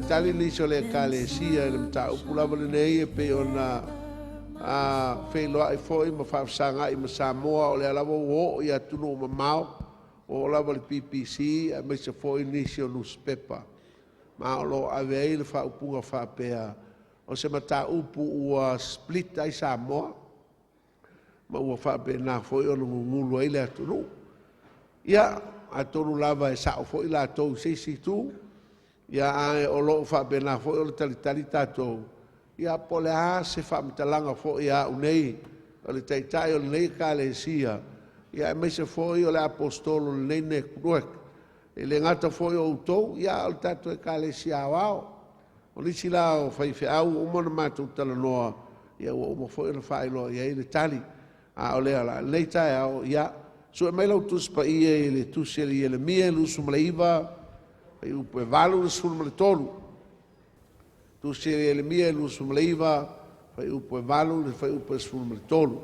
Tali nisi o le Ekalesia i le mataupu lava lenei e pei ona feiloai foi ma faafesagai ma Samoa, o lea lava ua oo i atunuu mamao, ua oo lava i le BBC aemaise foi nisi o nusipepa, ma o lo o ave ai le faaupuga faapea, o se mataupu ua split ai Samoa ma ua faapena foi ona gugulu ai le atunuu. Ia, atonu lava e sao foi latou i se isi itu, ae o lo o faapena foi ona talitali tatou, ia po o le a se faamatalaga foi a au nei o le Taitai o lenei Ekalesia, aemaise foi o le Aposetolo o lenei Network. E le gata foi o outou, a o le tatou Ekalesia Aoao. O nisi la o faifeau ua uma ona matou talanoa, ua uma foi ona faailoa i ai le tali. A o le i lenei taeao, ia, sue mai lau Tusi Paia i le Tusi a Ieremia 29, fuaiupu e 8 i le 13. Tusi a Ieremia 29, fuaiupu e 8 i le fuaiupu e 13.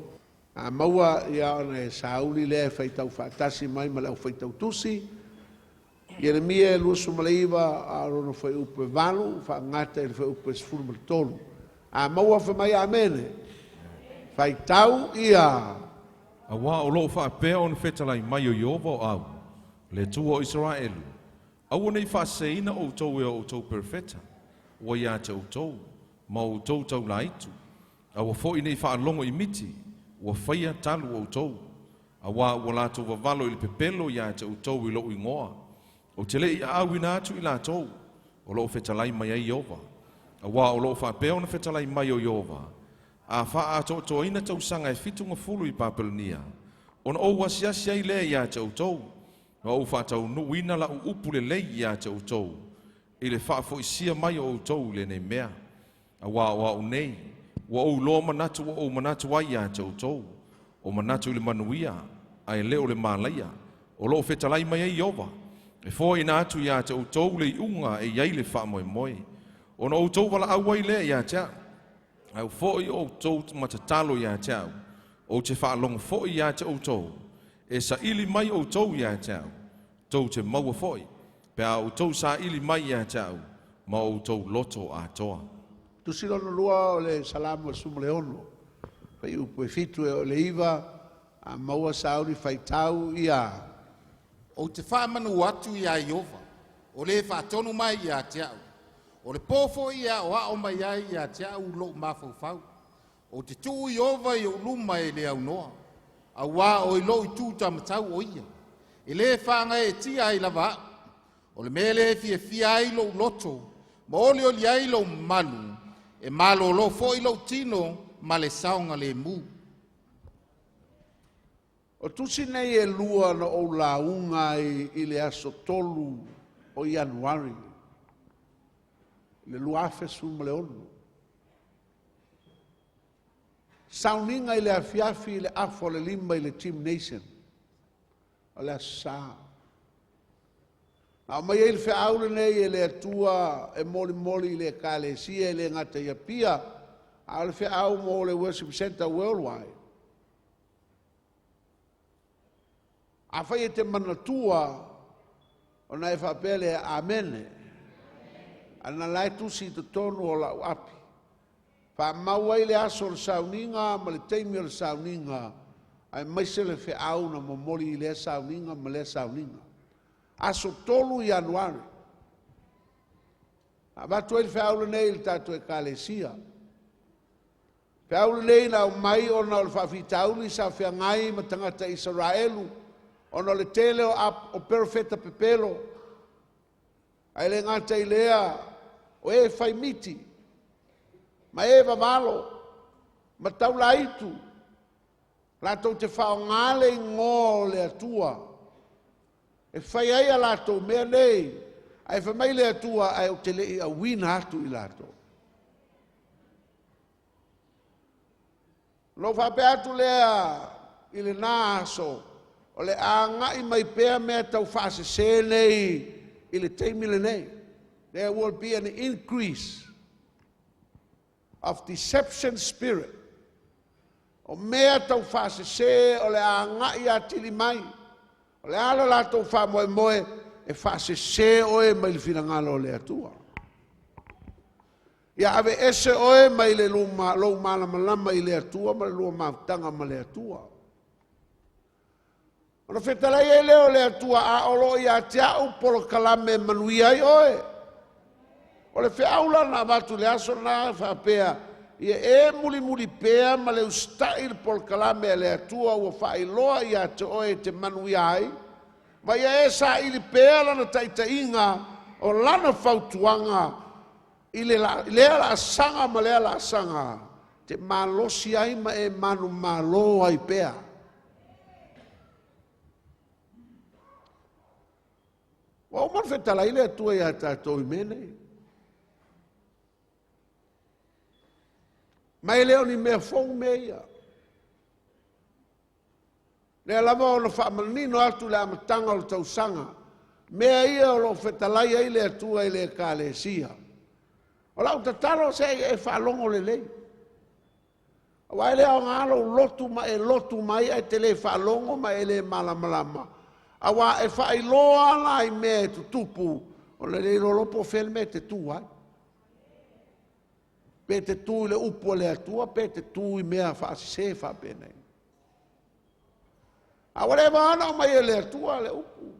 A maua, ia ona e sauni lea e faitau faatasi mai ma le au faitau tusi. Ieremia 29, a o lona fuaiupu e 8, faagata i le fuaiupu e 13. A maua, fai mai amene. Faitau ia. Auā o loo faapea ona fetalai mai o Ieova o Au, le Atua o Isaraelu, aua nei faaseseina outou e o outou perofeta ua ia te outou, ma o outou taulaitu. Aua foi nei faalogo i miti ua faia talu outou, auā ua latou vavalo i le pepelo ia te outou i lou igoa. Ou te le i aauina atu i latou, o loo fetalai mai ai Ieova. Auā o loo faapea ona fetalai mai o Ieova, a faaatoatoaina tausaga e 70 i Papelonia, ona ou asiasi ai lea ia te outou, ma ou faataunuuina lau upu lelei ia te outou, i le faafoisia mai o outou i lenei mea. Auā o au nei, ua ou iloa manatu ua ou manatu ai ia te outou, o manatu i le manuia, ae le o le malaia, o loo fetalai mai ai Ieova, e foaina atu ia te outou le iuga e i ai le faamoemoe. Ona outou valaau ai lea ia te a'u, ae foi outou matatalo ia te a'u, ou te faalogo foi ia te outou, e saili mai outou ia te a'u, tou te maua foi, pe a outou saili mai ia te a'u, ma outou loto atoa. Tusi lona lua o le Salamo e 16, fuaiupu e 7 e oo i le 9, a maua sauni faitau ia. Ou te faamanu atu iā Ieova, o lē faatonu mai iā te a'u. O le pō foi e aoao mai ai iā te a'u lo'u mafaufau. Ou te tuu Ieova i ou luma e le aunoa, auā o i lou itu taumatau o ia. E lē faagaeetia ai lava a'u. O le mea lea e fiafia ai lou loto, ma olioli ai lou mamalu, e malōlō foi lou tino ma le saogalēmū. O tusi nei e lua na ou lauga ai i le aso 3 o Ianuari, le 2016. Sauniga i le afiafi i le 4:30 i le gymnasium o le Aso Sa. Na aumai ai le feau lenei e le Atua e molimoli i le Ekalesia e le gata i Apia, a o le feau mo le Worship Center Worldwide. Afai e te manatua, ona e faapea lea, amene. Ana la e tusi i totonu o lau api. Faamau ai le aso o le sauniga ma le taimi o le sauniga, aemaise le feau na momoli i lea sauniga ma lea sauniga. Aso 3 Ianuari. Avatu ai le feau lenei i le tatou Ekalesia. Feau lenei na aumai ona o le faafitauli sa feagai ma tagata Isaraelu, ona o le tele o perofeta pepelo, ae le gata i lea, o e fai miti, ma e vavalo, ma taulaitu, latou te faaaoga le igoa o le Atua e fai ai a latou mea nei, ae fai mai le Atua, ae ou te le i auina atu i latou. Ona ou faapea atu lea i lena aso, o le a agai mai pea mea tau faasese nei i le taimi lenei. There will be an increase of deception spirit. O mea tau faasese o le a agai atili mai. O le a le latou faamoemoe e faasese oe mai le finagalo o le Atua. Ia aveese oe mai le luma lou malamalama i le Atua ma le lua mafutaga ma le Atua. Ona fetalai ai lea o le Atua, a o loo ia te a'u polokalame e manuia ai oe. O le feau la na avatu i le aso lena faapea, ia e mulimuli pea ma le usitai i le polokalame a le Atua ua faailoa ia te oe e te manuia ai, ma ia e saili pea lana taitaiga o lana fautuaga i le lea laasaga ma lea laasaga, te malosi ai ma e manumalo ai pea. Ua uma ona fetalai le Atua iā tatou i mea nei. Ma e le o ni mea fou mea ia. Lea lava ona faamanino atu le amataga o le tausaga, mea ia o lo o fetalai ai le Atua i le Ekalesia. O lau tatalo se i e faalogo lelei. Aua e le aoga lou lotu ma e lotu mai ae te le faalogo ma e le malamalama. Aua e faailoa la i mea e tutupu, ona le iloa loa po o fea le mea e te tu ai. Pe te tu i le upu a le Atua, pe te tu i mea faasese faapenei. A ua leva ona aumai e le Atua le upu.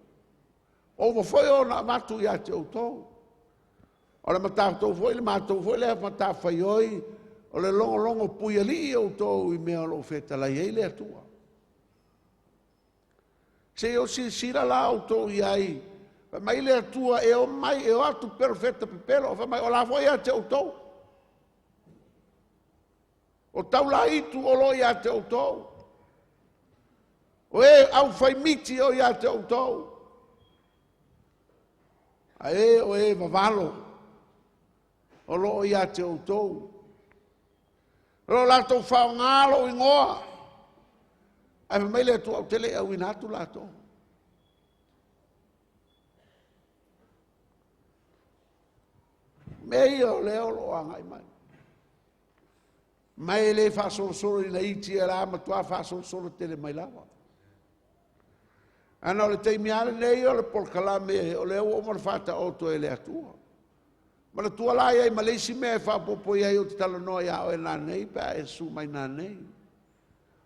Ua uma foi ona avatu ia te outou. O le matou foi, le matou foi lea matafaioi, o le logologo puialii outou i mea o lo o fetalai ai le Atua. Se i o silasila la outou i ai, fai mai le Atua e o mai, e o atu perofeta pepelo, fai mai o la foi ia te outou. O taulaitu o lo o ia te outou. O e aufaimiti o ia te outou. A e o e vavalo o lo o ia te outou. O lo o latou faaaoga lou igoa. Ae fai mai le Atua, ou te le i auina atu latou. Mea ia o lea o lo o agai mai. Ma e le faasolosolo ina iti e la matua faasolosolo tele mai lava. Ana o le taimi lava lenei o le polokalame o lea ua uma ona faataoto e le Atua. Manatua la i ai ma le isi mea e faaopoopo i ai ou te talanoa iā oe nanei pe a e susu mai nanei.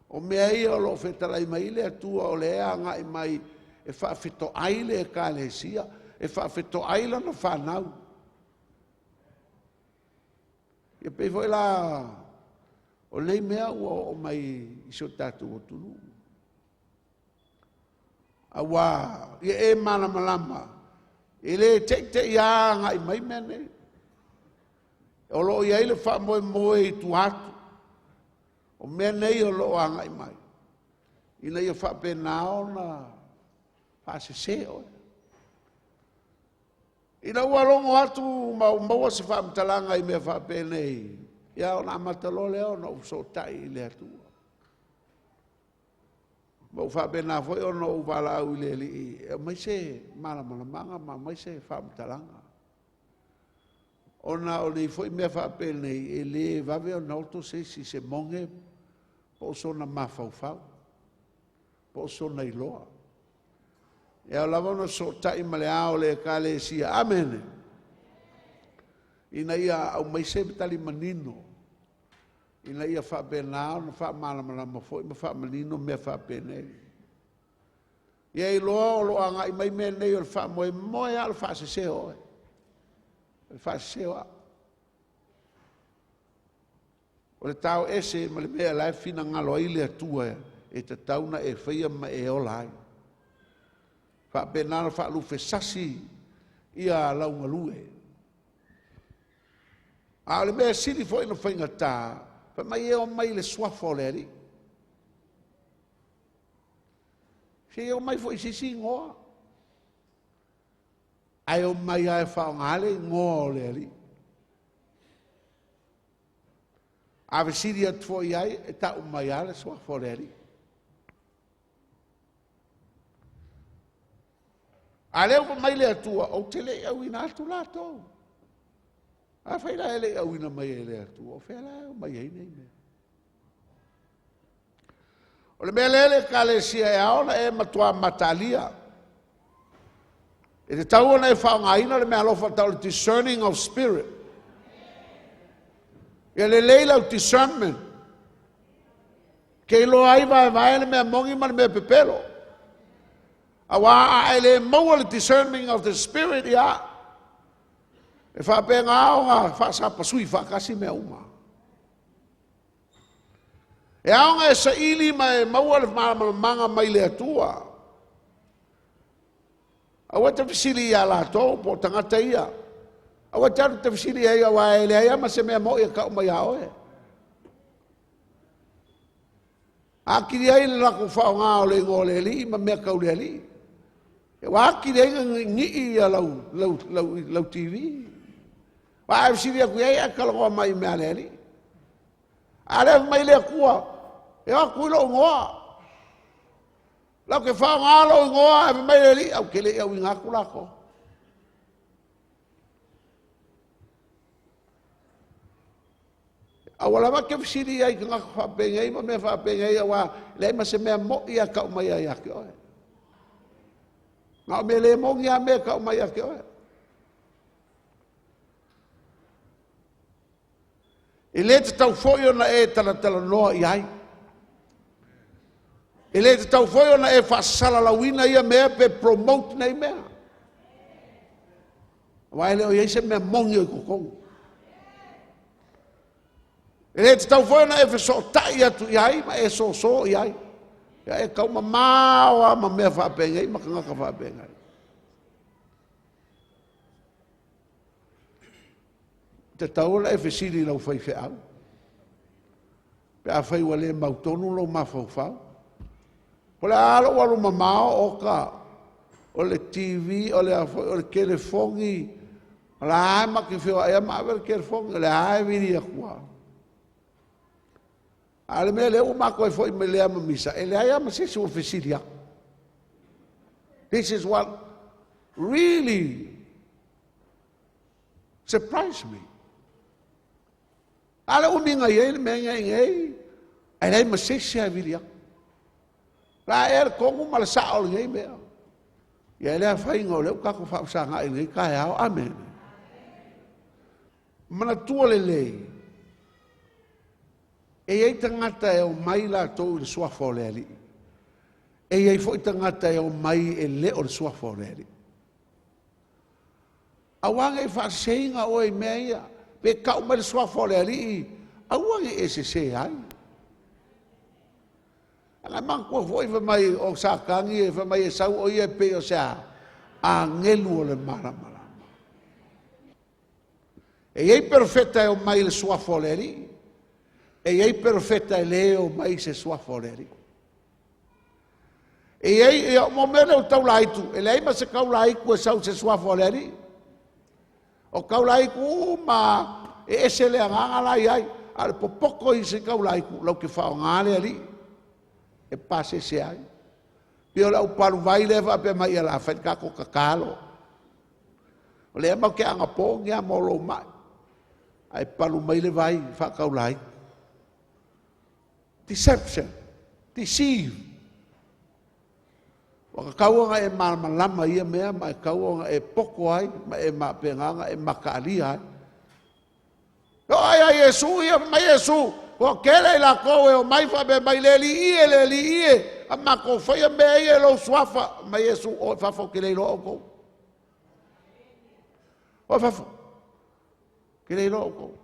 O mea ia o lo o fetalai mai le Atua o lea e agai mai e faafetoai le Ekalesia, e faafetoai lana fanau. Ia pei foi la o nei mea ua oo mai i si o tatou atunuu. Auā ia e malamalama, e le teitei lava agai mai mea nei. O lo o i ai le faamoemoe i tua atu o mea nei o lo o agai mai, ina ia faapena ona faasese oe. Ina ua logo atu ma ou maua se faamatalaga i mea faapenei, ia ona amata loa lea ona ou fesootai i le Atua. Ma ua faapena foi ona ou valaau i le Alii e aumai se malamalamaga ma aumai se faamatalaga. Ona o nei foi mea faapenei, e le vave ona oto se isi se moge po o sona mafaufau, po o sona iloa. E ao lava ona fesootai ma le ao o le Ekalesia. Amene. Ina ia aumai se tali manino, ina ia faapena ona faamalamalama foi ma faamanino mea faapenei. Ia iloa o lo o agai mai mea nei o le faamoemoe lava o le faasese o oe. O le faasese o au. O le tao ese ma le mea la e finagalo ai le Atua e tatau ona e faia ma e ola ai. Faapena ona faalufesasi ia laugalue. A o le mea sili foi ona faigata, fai mai e omai i le suafa o le Alii. Se i omai foi i se isi igoa. Ae omai lava e faaaoga le igoa o le Alii. A fesili atu foi i ai, e tau mai lava le suafa o le Alii. A lea ua fai mai le Atua, ou te le i auina atu latou. Afai la e le i auina mai e le Atua, o fea la e omai ai nei mea? O le mea lea le Ekalesia e ao ona e matua matalia. E tatau ona e faaaogaina le meaalofa tau le discerning of spirit. Ia lelei lau discernment. Ke iloa ai vaevae le mea moni ma le mea pepelo. Auā a e le maua le discerning of the spirit, ia, e faapena ona faasapasui faatasi mea uma. E ao ona e saili ma e maua le malamalamaga mai le Atua. Aua e te fesili iā latou po o tagata ia. Aua e te alu e te fesili i ai auā e leai lava ma se mea moni e tau mai iā oe. Atili ai le latou faaaoga o le igoa o le Alii ma mea tau le Alii. Ua atili ai ona niinii ia lau, lau, lau, lau TV. Aua a e fesili atu i ai ae talanoa mai i mea a le Alii. A lea fai mai le Atua, e o atu i lou igoa. Latou te faaaoga lou igoa ae fai mai le Alii, au te le i auina atu latou. Aua lava e te fesili ai i tagata faapenei ma mea faapenei, auā leai ma se mea mo'i a tau mai ai ia te oe. Na o mea le moni lava mea e tau mai ia te oe. E le tatau foi ona e talatalanoa i ai. E le tatau foi ona e faasalalauina ia mea pe promote nei mea. Aua e le o i ai se mea moni o i totonu. E le tatau foi ona e fesootai atu i ai ma e soso i ai. Ia e taumamao lava ma mea faapenei ma tagata faapenei. E tatau ona e fesili i lau faifeau pe afai ua le mautonu lou mafaufau. O le a lou alu mamao oka o le TV, o le a foi, o le telefoni, o la e matou te feoai lava ma ave le telefoni, o lea e vili atu lava. A o le mea lea ua matou ai foi mai lea ma misa, e leai lava ma se isi ua fesili atu. This is what really surprised me. A le umiga i ai le mea nei nei, ae leai ma se isi e vili atu. La ea le tonu ma le sao o lenei mea. Ia e le afaina o lea ua tatou faafesagai i lenei taeao. Amene. Manatua lelei, e i ai tagata e omai latou i le suafa o le Alii. E i ai foi tagata e omai e le o le suafa o le Alii. Aua ne i faaseseina oe i mea ia. Pe tau mai le suafa o le Alii, aua ne i e sese ai. Ana e manatua foi fai mai o Satani e fai mai e sau o ia e pei o se a agelu o le malamalama. E i ai perofeta e omai i le suafa o le Alii, e i ai perofeta e le omai i se suafa o le Alii. E i ai, ia, mo mea lea o taulaitu, e leai ma se taulaitu e sau i se suafa o le Alii. O taulaitu uma e ese le agaga la i ai, a o le popoto i se taulaitu, lau te faaaoga le Alii e pasese ai. Pei o le au paluvai lea faapea mai, ia la fai le tatou tatalo. O lea matou te agapogi lava mo lou mai, ae palu mai le vai faataulaitu. Deception, deceive. Ua tatau ona e malamalama i ia mea ma e tatau ona e poto ai ma e mapena ona e mataalia ai. Oo ai a Iesu ia, fai mai Iesu, ua tele i latou e omai faapea mai, le Alii e, le Alii e, a matou faia mea ia i lou suafa. Fai mai Iesu, o i fafo, ou te le iloa outou. O i fafo, ou te le iloa outou.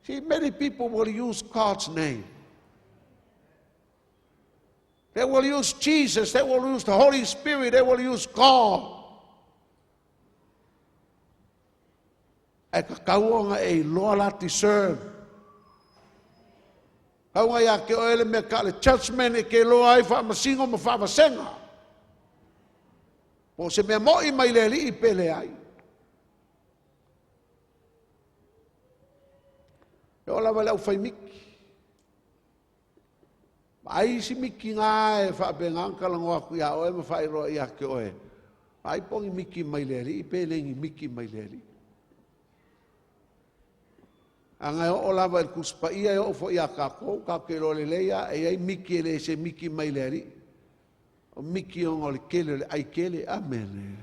See, many people will use God's name. They will use Jesus. They will use the Holy Spirit. They will use God. Ae tatau ona e iloa la discern. Tau ia te oe le mea ta le judgment e ke iloa ai faamasino ma faavasega. Po o se mea mo'i mai le Alii pe leai. E oo lava i le aufai miki. Vaai isi miki na e faapena ona talanoa atu iā oe ma faailoa ia te oe. Vaai po o ni miki mai le Alii pe le ni miki mai le Alii. Ana e oo lava i le Tusi Paia e oo foi iā tatou, tatou te iloa lelei lava e i ai miki e le se miki mai le Alii. O miki ona o le tele o le ai tele. Amene.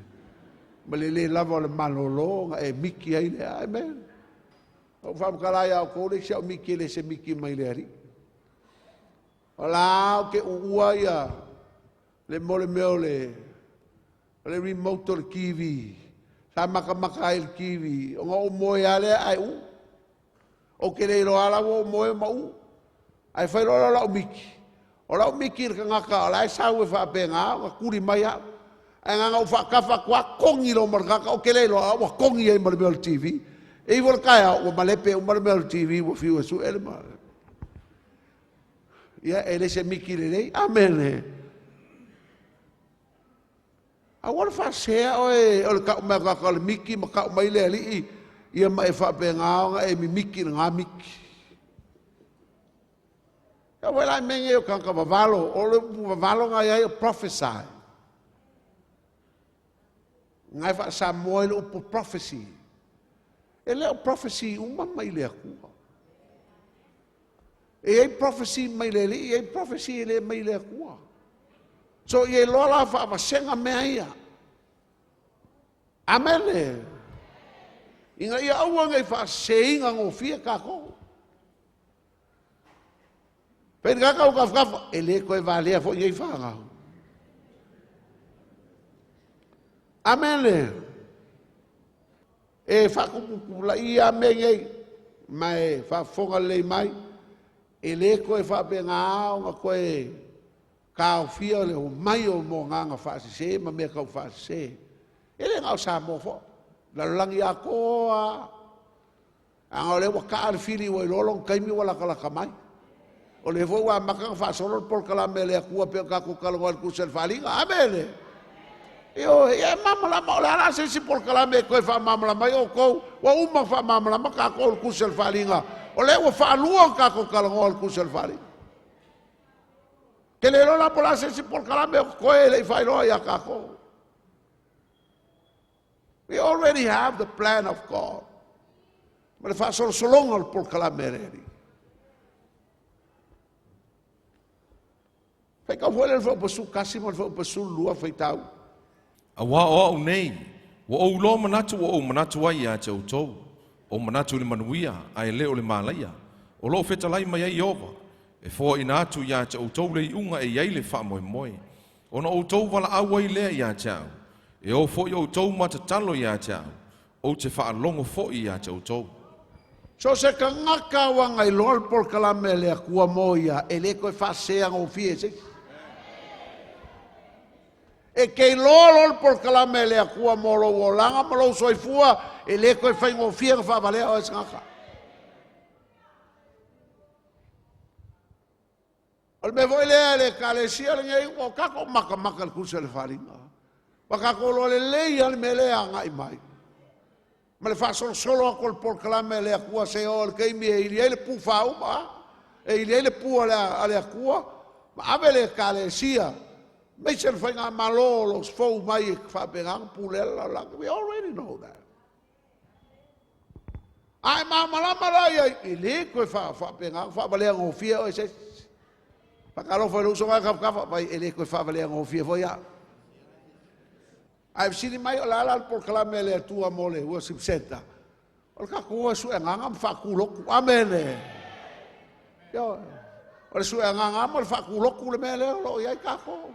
Ma le le lava o le malolo ona e miki ai lea. Amen. Ou faamatala iā outou le isi au miki e le se miki mai le Alii. O la ou te uua ia le mo le mea o le remote o le TV. Sa matamata ai i le TV, ona ou moe lava lea ae uu. Ou te le iloa lava la ua ou moe ma uu. Ae fai loa lea o lau miki, o lau miki i le tagata o la e sau e faapena ona tuli mai au. Ae na ona ou faatafa atu lava togi loa ma le tagata, ou te le iloa ua togi ai ma le mea o le TV. E ivo le taeao ua malepe uma le mea o le TV ua fiu e sue le ma. Ia, e le se miki lelei. Amene. Aua le faasea oe o le tau mai o le tagata o le miki ma tau mai le alii ia ma e faapena ona e mimiki i lena miki. Ia foi la i mea nei o tagata vavalo, o le upu vavalo na i ai o prophesy. Na e faa-Samoa i le upu prophecy. E le o prophecy uma mai le Atua. E i ai prophecy mai le Alii, e i ai prophecy e le mai le Atua. So ia iloa la faavasega mea ia. Amene. Ina ia aua nei faaseseina gofie tatou. Fai le tagata ua tafatafa, e le toe valea foi nei fanau. Amene. E faatuputupulaia mea nei, ma e faafofoga lelei mai, e le toe faapena ona toe taofia le omai o moagaga faasese ma mea tau faasese. E le na o Samoa foi, lalolagi atoa. Aga o lea ua taa le fili ua iloa lona taimi ua latalata mai. O lea foi ua amata ona faasolo le polokalame a le Atua pei ona tatou talanoa i le tusi a le Faaaliga. Amene. Ioe, ia e malamalama, o le a la se isi polokalame e toe faamalamalama ai outou, ua uma ona faamalamalama tatou i le tusi a le Faaaliga. O lea ua faalua ona tatou talanoa i le tusi a le Faaaliga. Te le iloa la po o le a se isi polokalame o totoe e le i faailoa ia tatou. We already have the plan of God. Ma le faasolosologa o le polokalame a le Alii. Faitau foi le fuaiupu 11 ma le fuaiupu 12 faitau. Auā o a'u nei, ua ou iloa manatu ua ou manatu ai iā te outou, o manatu i le manuia, ae le o le malaia, o loo fetalai mai ai Ieova, e foaʻina atu iā te outou le iuga e i ai le faamoemoe, ona outou valaau ai lea iā te a'u, e o foi outou ma tatalo iā te a'u, ou te faalogo foi iā te outou. So se tagata ua gailoa le polokalame a le Atua mo ia, e le toe faaseseagofie e se isi. E te iloa loa le polokalame a le Atua mo lou olaga ma lou soifua, e le toe faigofie ona faavalea oe e se tagata. O le mea foi lea le Ekalesia lenei, ua tatou matamata i le tusi a le Faaaliga. Ua tatou iloa lelei lava le mea lea e agai mai. Ma le faasolosolo atu o le polokalame a le Atua se oo i le taimi e ili ai le pu faauma, e ili ai le pu a le Atua, ma ave le Ekalesia, aemaise le faigamalo o lo o fou mai e faapena ona pulea le lalolagi. We already know that. A e malamalama la i ai, e le toe faapena ona faavalea gofie oe e se isi. Faatalofa i lou uso na e tafatafa, vai e le toe faavalea gofie foi au. Ae fesili mai o le a la le polokalame a le Atua mo le worship center? O le tatou o e sue agaga ma faatulotu. Amene. Ioe. O le sue agaga ma le faatulotu le mea lea o lo o i ai tatou.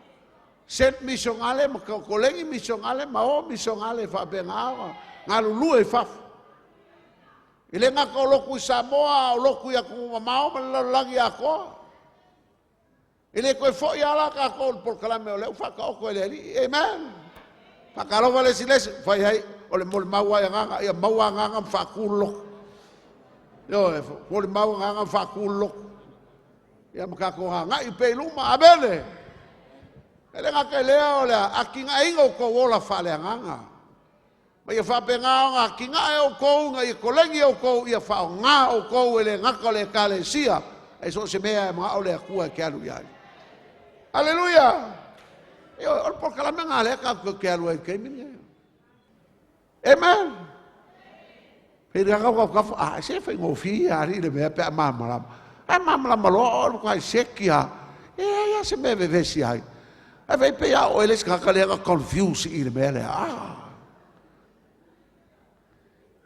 Sent misionale ma kolegi misionale ma o misionale e faapena ona galulue i fafo. E le gata o lotu i Samoa, a o lotu i atunuu mamao ma le lalolagi atoa. E le toe foi lava la tatou i le polokalame o lea ua faataoto e le Alii. Amen. Faatalofa le isi le isi, fai ai o le molimau ai agaga, ia maua agaga ma faatu le loto. Ioe, molimau agaga ma faatu le loto. Ia ma tatou agai pea i luma. Amene. E le gata i lea o le atinaeina o tou ola faaleagaga. Ma ia faapena ona atinae outou ina ia kolegi outou, ia faaaoga outou e le gata o le Ekalesia, ae so o se mea e manao le Atua e te alu i ai. Aleluia! Ioe, o le polokalame lena lea tatou te alu ai i le taimi lenei. Amen! Pei se faigofie alii le mea pe a malamalama. Ae malamalama loa oe matua seki lava. E leai lava se mea e vevesi ai. Ae fai pei a oe le isi tagata lea na confuse i le mea lea. Ah.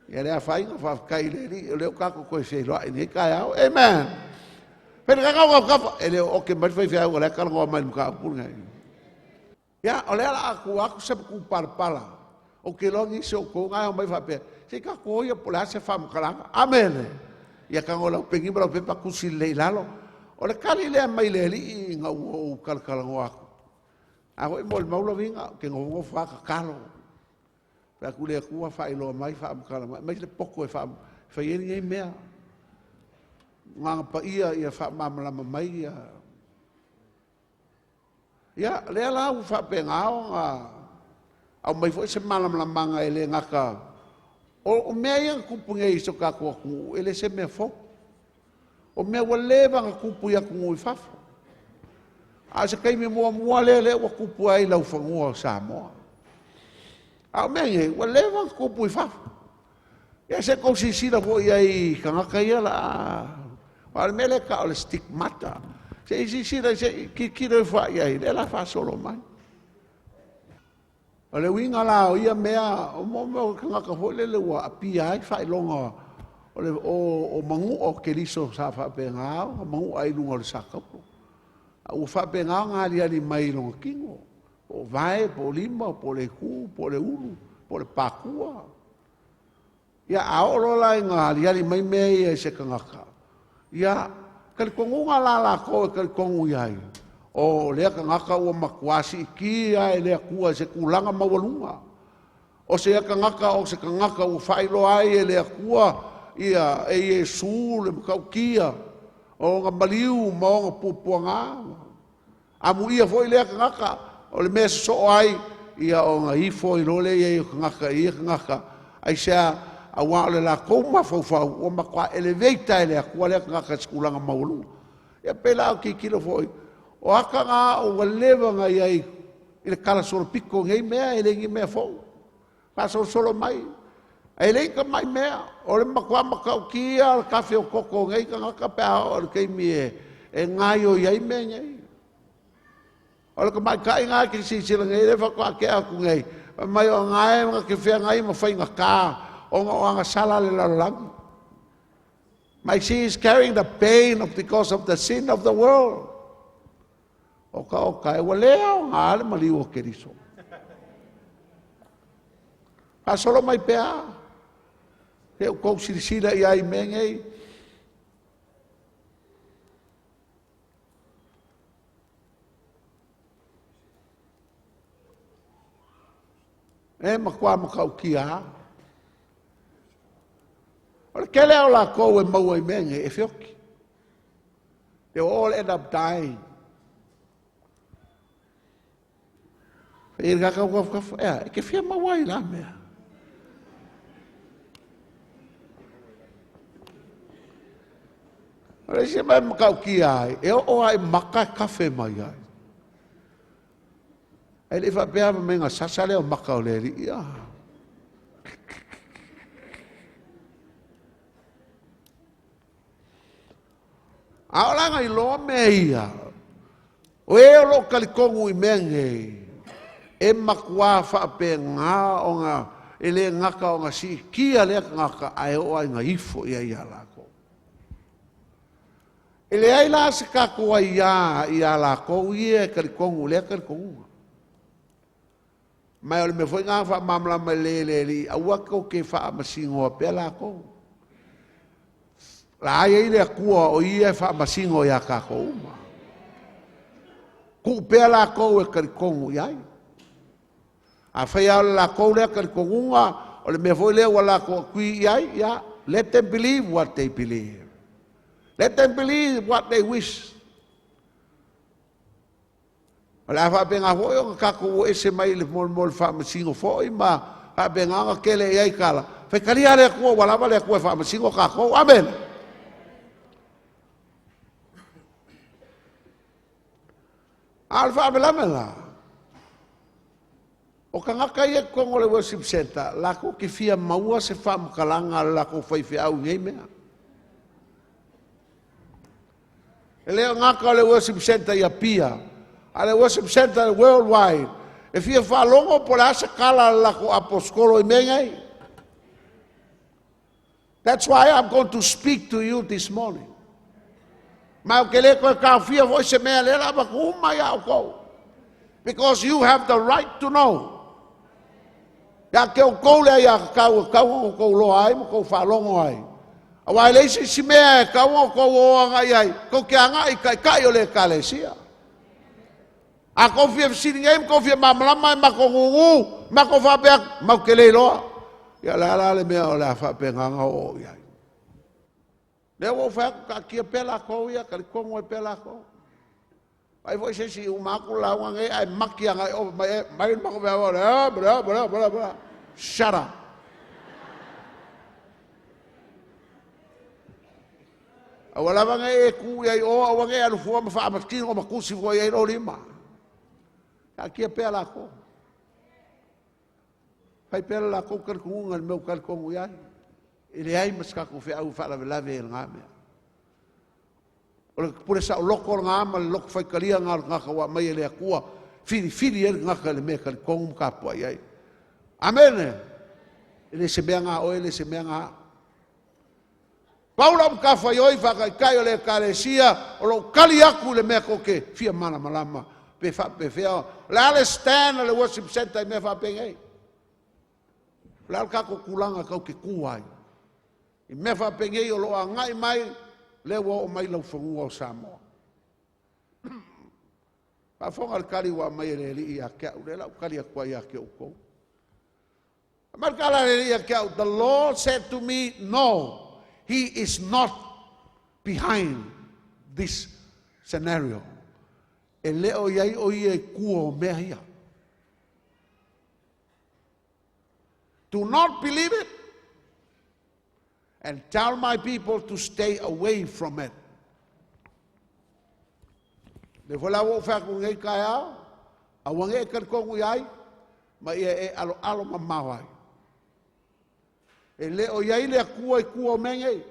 Ia le afaina faafetai i le Alii o lea ua tatou toe feiloai i lenei taeao. Amen. Fai le kakau kafa e le o ote mai le faifeau o la e talanoa mai i le mataupu lenei. Ia, o lea o le a tuu atu se matupalapala. Ou te iloa nisi o outou na e omai faapea, se i tatou o ia po o le a se faamatalaga. Amene. Ia tago i lau peni ma lau pepa tusi lelei i lalo. O le tali lea mai le Alii ina ua ou talatalanoa atu. A foi molimau Lavina, ou te nofonofo lava tatalo. Fai atu le Atua faailoa mai, faamatala mai, aumai le poto e fai ai lenei mea. Agaga Paia ia faamalamalama mai ia. Ia, lea la ua faapena ona aumai foi se malamalamaga e le gata o mea ia na tupu nei i si o tatou atunuu, e le se mea fou. O mea ua leva ona tupu i atunuu i fafo. A o se taimi muamua lea lea ua tupu ai i laufanua o Samoa. A o mea nei, ua leva ona tupu i fafo. Ia se i tou silasila foi i ai i tagata ia la a... Aua o le mea lea e tau o le stigmata. Se i silasila, se i tilotilo ifo lava i ai, lea o le a faasolo mai. O le uiga la o ia mea, o mea o tagata foi lele ua aapia ai faailoga o, le, o, o manua o Keriso sa faapena ona manua ai i luga o le sa tauto. A ua faapena ona aliali mai i lona tino, po o vae, po o lima, po o le itu, po o le ulu, po o le patua. Ia, a oo loa la ina aliali mai mea ia i se tagata, ia, talitonuga la latou e talitonu i ai, o lea tagata ua matua siitia e le Atua i se tulaga maualuga. O se tagata o se tagata ua faailoa ai e le Atua ia e Iesu le matautia o ona maliu ma ona puapuaga. Amuia foi lea tagata, o le mea e sosoo ai, ia ona ifo ai loa lea i ai o tagata i ia tagata. Aisea? Aua o le latou mafaufau ua matua elevate e le Atua lea tagata i se tulaga maualuga. Ia pei la o tilotilo foi, o ata na ua leva ona i ai i le talasolopito o nei mea, e le ni mea fou. Faasolosolo mai, e le i tamai mea, o le matua matautia o le tafe o toto o nei tagata pe a oo i le taimi e gaoioi ai mea nei. O le tamaitai lena e te silasila nei, lea faatoa tea atu nei, fai mai o gae na te feagai ma faigata ona o agasala a le lalolagi. My she is carrying the pain of because of the sin of the world. Oka oka e, ua le aoga le maliu o Keriso. Faasolo mai pea, se i outou silasila i ai i mea nei. E matua matautia lava. O le tele lava o latou e maua i mea nei e feoti. They will all end up dying. Fai le kakau kafukafu, ea, e te fia maua ai la mea. O le isi mea e matautia ai, e oo lava i maka e kafe mai ai. Ae le i faapea fai mai na sasa lea o maka o le alii. Ah. A o la iloa mea ia, o e o loo talitonu i mea nei, e matua faapena ona e le gata ona siitia lea tagata ae oo lava ina ifo i ai ia latou. E leai la se tatou aiā ia latou ia e talitonu i lea talitonuga. Ma o le mea foi lena na faamalamalama lelei e le Alii, aua tou te faamasinoa pea latou. La i ai le Atua o ia e faamasino iā tatou uma. Tuu pea latou e talitonu i ai. Afai lava o le latou lea talitonuga, o le mea foi lea ua latou agree i ai, ia, let them believe what they believe. Let them believe what they wish. O le a faapena foi ona tatou o ese mai le mo le faamasino foi ma faapena ona tele i ai tala. Faitalia le Atua ua lava le Atua e faamasino tatou. Amen. A o le faalavelave la, o tagata ia i totonu o le worship center, latou te fia maua se faamatalaga a le latou faifeau i nei mea. E le o gata o le worship center i Apia, a le worship center worldwide, e fia faalogo po o le a se tala a le latou aposetolo i mea nei. That's why I'm going to speak to you this morning. Ma ou te le toe taofia foi se mea lea la avatu uma iā outou. Because you have the right to know. Ia te outou le aiatatau e tatau ona outou iloa ai ma outou faalogo ai. Aua e leai se isi mea e tatau ona outou o agai ai, tou te agai i taitai o le Ekalesia. A tou fia fesili nei ma tou fia malamalama e matou nūnū, matou faapea atu, matou te le iloa. Ia o le a la le mea o le a faapena ona oo i ai? Lea ua ou fai atu, taatia pea latou ia, talitonu ai pea latou. Vaai foi se isi uma atu le lauga nei ae maki agai ova mai, e, mai le matou feau, le, bla, bla, bla, bla. Shut up. Aua lava ne i e tu i ai o, aua ne i alu fua ma faamatino ma tusi fua i ai lou lima. Taatia pea latou. Fai pea le latou talitonuga i le mea ua talitonu i ai. E leai ma se tatou feau e faalavelave i lena mea. O le pule saoloto lena ma le loto faitalia lena o le tagata ua aumai e le Atua, filifili ai le tagata i le mea e talitonu ma tapuai ai. Amene. E le se mea na oe, e le se mea na au. Pau lau matafaioi faataitai o le Ekalesia, o lou tali atu i le mea tou te fia malamalama pe faapefea. O le a le stand a le worship center i mea faapenei? O le a le tatou tulaga tou te tu ai i mea faapenei o lo o agai mai, lea ua oo mai laufanua o Samoa. Faafofoga le tali ua aumai e le Alii ia te au, lea la ou tali atu ai ia te outou. Aumai le tala a le Alii ia te au, the Lord said to me, no, he is not behind this scenario. E le o i ai o ia i tua o mea ia. Do not believe it and tell my people to stay away from it. Le foi la ua ou fai atu nei taeao, aua ne i e talitonu i ai, ma ia e aloalo mamao ai. E le o i ai le Atua i tua o mea nei.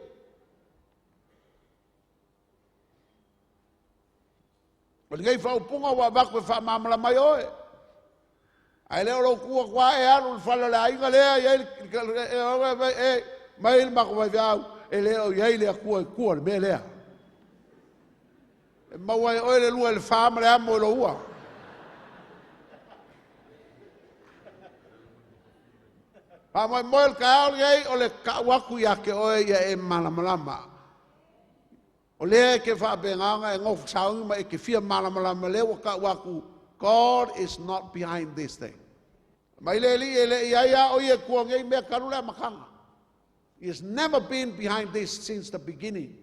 O lenei faaupuga ua avatu e faamalamalama ai oe. Ae le o lou tu atu lava e alu i le fale o le aiga lea i ai e mai le matou faifeau, e le o i ai le Atua i tua o le mea lea. E maua ai oe le lua i le fa ma le amo i lou ua. Faamoemoe o le taeao lenei o le tau atu ia te oe ia e malamalama. O lea e te faapena ona e nofo sauni ma e te fia malamalama lea ua tau atu, God is not behind this thing. Mai le Alii e le i ai a o ia i tua o nei mea talu le amataga. He has never been behind this since the beginning.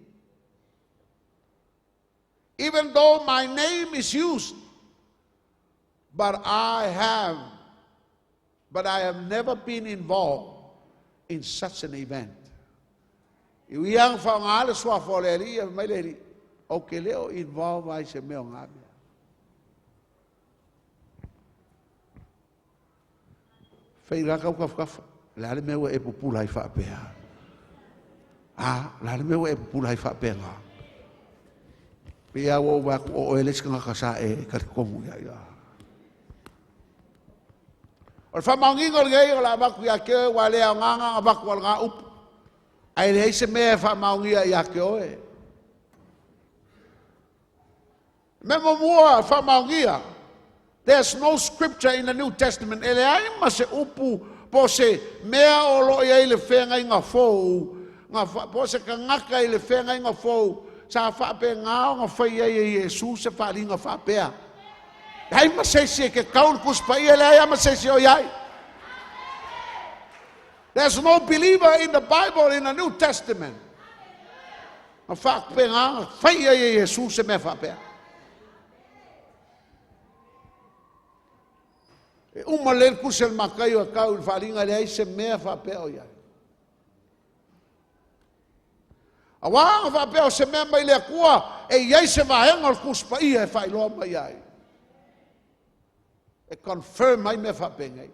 Even though my name is used, but I have but I have never been involved in such an event. I ui lava na faaaoga le suafa o le Alii, fai mai le Alii, ou te le o involve ai se mea o ngā mea. Fai la kau tafatafa, le a le mea ua e pupula ai faapea? A, le a le mea ua e pupula ai faapena? Pei lava ua ou vaai atu o oe le isi tagata sa e talitonu i ai. O le faamaoniga o lenei o le a avatu ia te oe, ua le aoga ona avatu o lena upu. Ae leai se mea e faamaonia ia te oe. Mea muamua faamaonia, there's no scripture in the New Testament, e leai ma se upu po o se mea o lo o i ai i le feagaiga fou, po o se tagata i le feagaiga fou sa faapena ona fai ai e Iesu se faaaliga faapea. Leai ma se isi e te tau i le Tusi Paia, leai lava ma se isi o i ai. There's no believer in the Bible in the New Testament na faapena ona fai ai e Iesu se mea faapea. E uma lelei le tusi a le Mataio e tau i le faaaliga, e leai se mea faapea o i ai. Aua na faapea o se mea mai le Atua, e i ai se vaega o le Tusi Paia e faailoa mai ai, e confirm ai mea faapenei.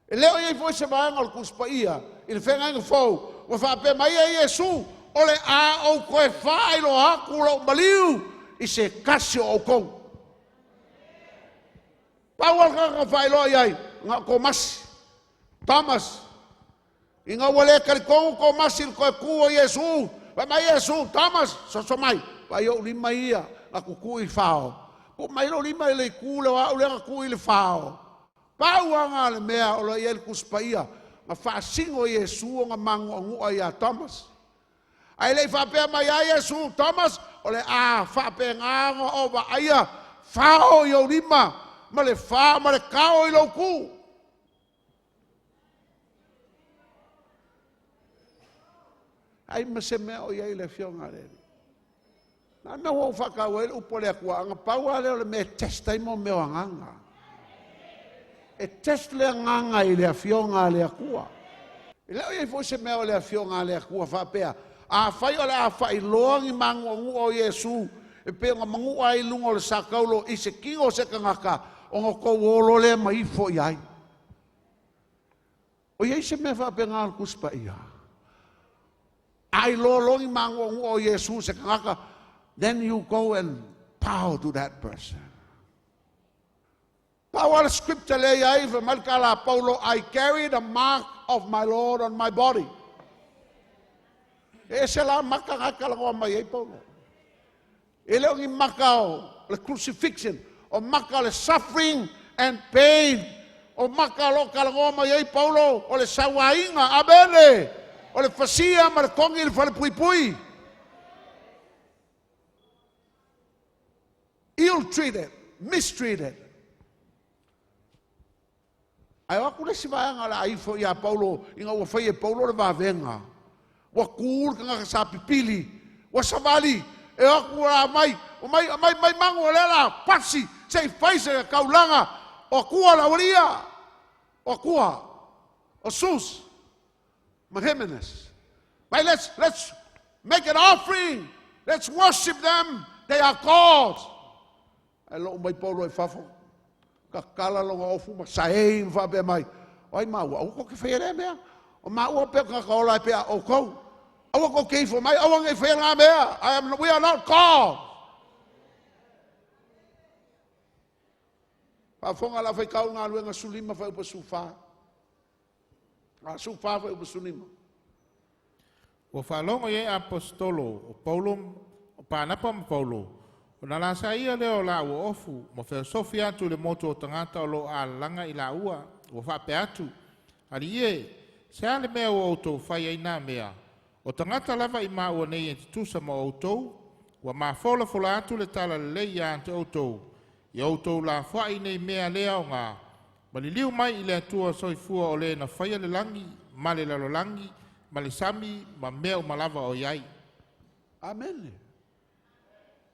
E le o i ai foi se vaega o le Tusi Paia i le Feagaiga Fou ua faapea mai ai Iesu, O le a ou toe faailoa atu lou maliu i se tasi o outou. Pau lava le tagata na faailoa i ai, na o Tomasi. Thomas. Ina ua le talitonu Tomasi i le toe tu o Iesu, fai mai Iesu, Thomas, soso mai, vaai ou lima ia na tutū i fao. Tuu mai lou lima i le itu lea o au lea na tuu i le fao. Pau lava lena o le mea o lo o i ai le Tusi Paia na faasino Iesu ona manu'anu'a ia Thomas. Ae le i faapea mai ai Iesu, Thomas, o le a faapena ona ou vaaia fao i ou lima ma le fa ma le tao i lou tu. Ai ma se mea o i ai le Afioga a le Alii. Na mea ua ou faataua ai le upu a le Atua, na pau lava lea o le mea e test ai mo mea o agaga. E test le agaga i le Afioga a le Atua. E le o i ai foi se mea o le Afioga a le Atua faapea, afai o le a faailoa ni manu'anu'a o Iesu e pei ona manu'a ai i luga o le sa taulo i se tino o se tagata, ona outou o loa lea ma ifo i ai. O i ai se mea faapena o le Tusi Paia? A iloa loa ni manu'anu'a o Iesu i se tagata, then you go and bow to that person. Pau lava le scripture lea e i ai, fai mai le tala a Paulo, I carry the mark of my Lord on my body. E ese la maka na e talanoa mai ai Paulo. E le o ni maka o le crucifixion, o maka o le suffering and pain. O maka o lo o talanoa mai ai Paulo o le sauaina, amene, o le fasia ma le togi i le falepuipui. Ill-treated, mistreated. Ae o atu le isi vaega o le a ifo ia Paulo ina ua fai e Paulo le vavega. Ua tu le tagata sa pipili, ua savali, e o atu a mai, mai, mai, mai magu o lea la pasi, se i fai se taulaga o Atua le aualia, o Atua, o Sus, ma Hemenes. Mai let's make an offering, let's worship them, they are gods. Ae loo mai Paulo i fafo, tatala lona ofu ma saei ma faapea mai, o ai maua, aua tou te faia lea mea. O maua pea o tagata ola e pei a outou. Aua tou te ifo mai, aua ne i faia lena mea. We are not God. Faafofoga le aufaigaluega galuega 15 fuaiupu 14. A 14 fuaiupu 15. Ua faalogo i ai aposetolo o Paulo o Panapa ma Paulo, ona lasaia lea o laua ofu, ma feosofi atu i le motu o tagata o lo o alalaga i laua, ua faapea atu, alii e, se a le mea ua outou fai ai nā mea, o tagata lava i maua nei e tutusa ma outou, ua mafolafola atu le tala lelei ia te outou, ia outou lafoai nei mea le aoga, maliliu mai i le Atua soifua o le na faia le lagi, ma le lalolagi, ma le sami, ma mea uma lava o i ai. Amene.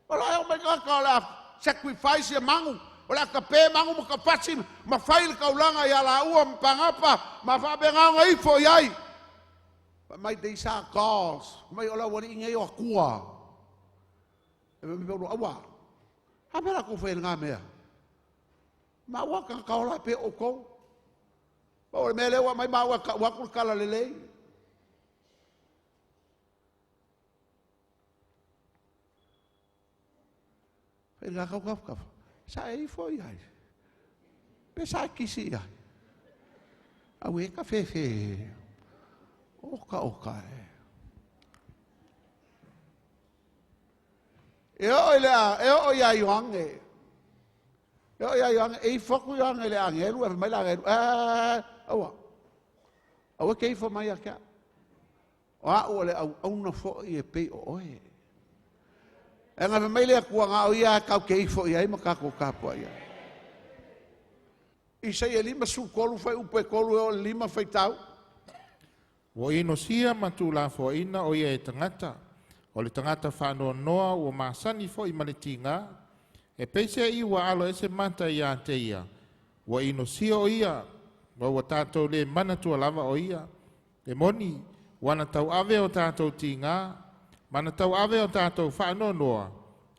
O la e o mai tagata o le a sacrifice ia magu, o le a tape magu ma tapasi ma fai le taulaga ia laua ma Panapa ma faapena ona ifo i ai. Fai mai, these are gods. Fai mai o le aualii nei o Atua. E fai mai Paulo, aua. A mea latou fai ai lena mea? Maua tagata ola e pei o outou. Pau o le mea lea ua aumai maua e tau atu le tala lelei. Fai la kau kau kau. Sa e ifo i ai. Pe sa e kisi i ai. Au e ka fefe. Oka oka e. E oo i le e oo ia Ioane. E oo ia Ioane, e ifo atu Ioane i le agelu, e fai mai le agelu, e, aua. Aua ke ifo mai ia te au. O au o le auauna foi e pei o oe. E gafe mai le Atua na o ia e tatou te ifo i ai ma tatou tapuai ai. Isaia 53 fuaiupu e 3 e oo i le 5 faitau. Ua inosia ma tuulafoaina o ia e tagata, o le tagata faanoanoa ua masani foi ma le tiga, e peiseai ua alo ese mata ia te ia, ua inosia o ia, ma ua tatou le manatua lava o ia. E moni, ua na tauave o tatou tiga, ma na tauave o tatou faanoanoa,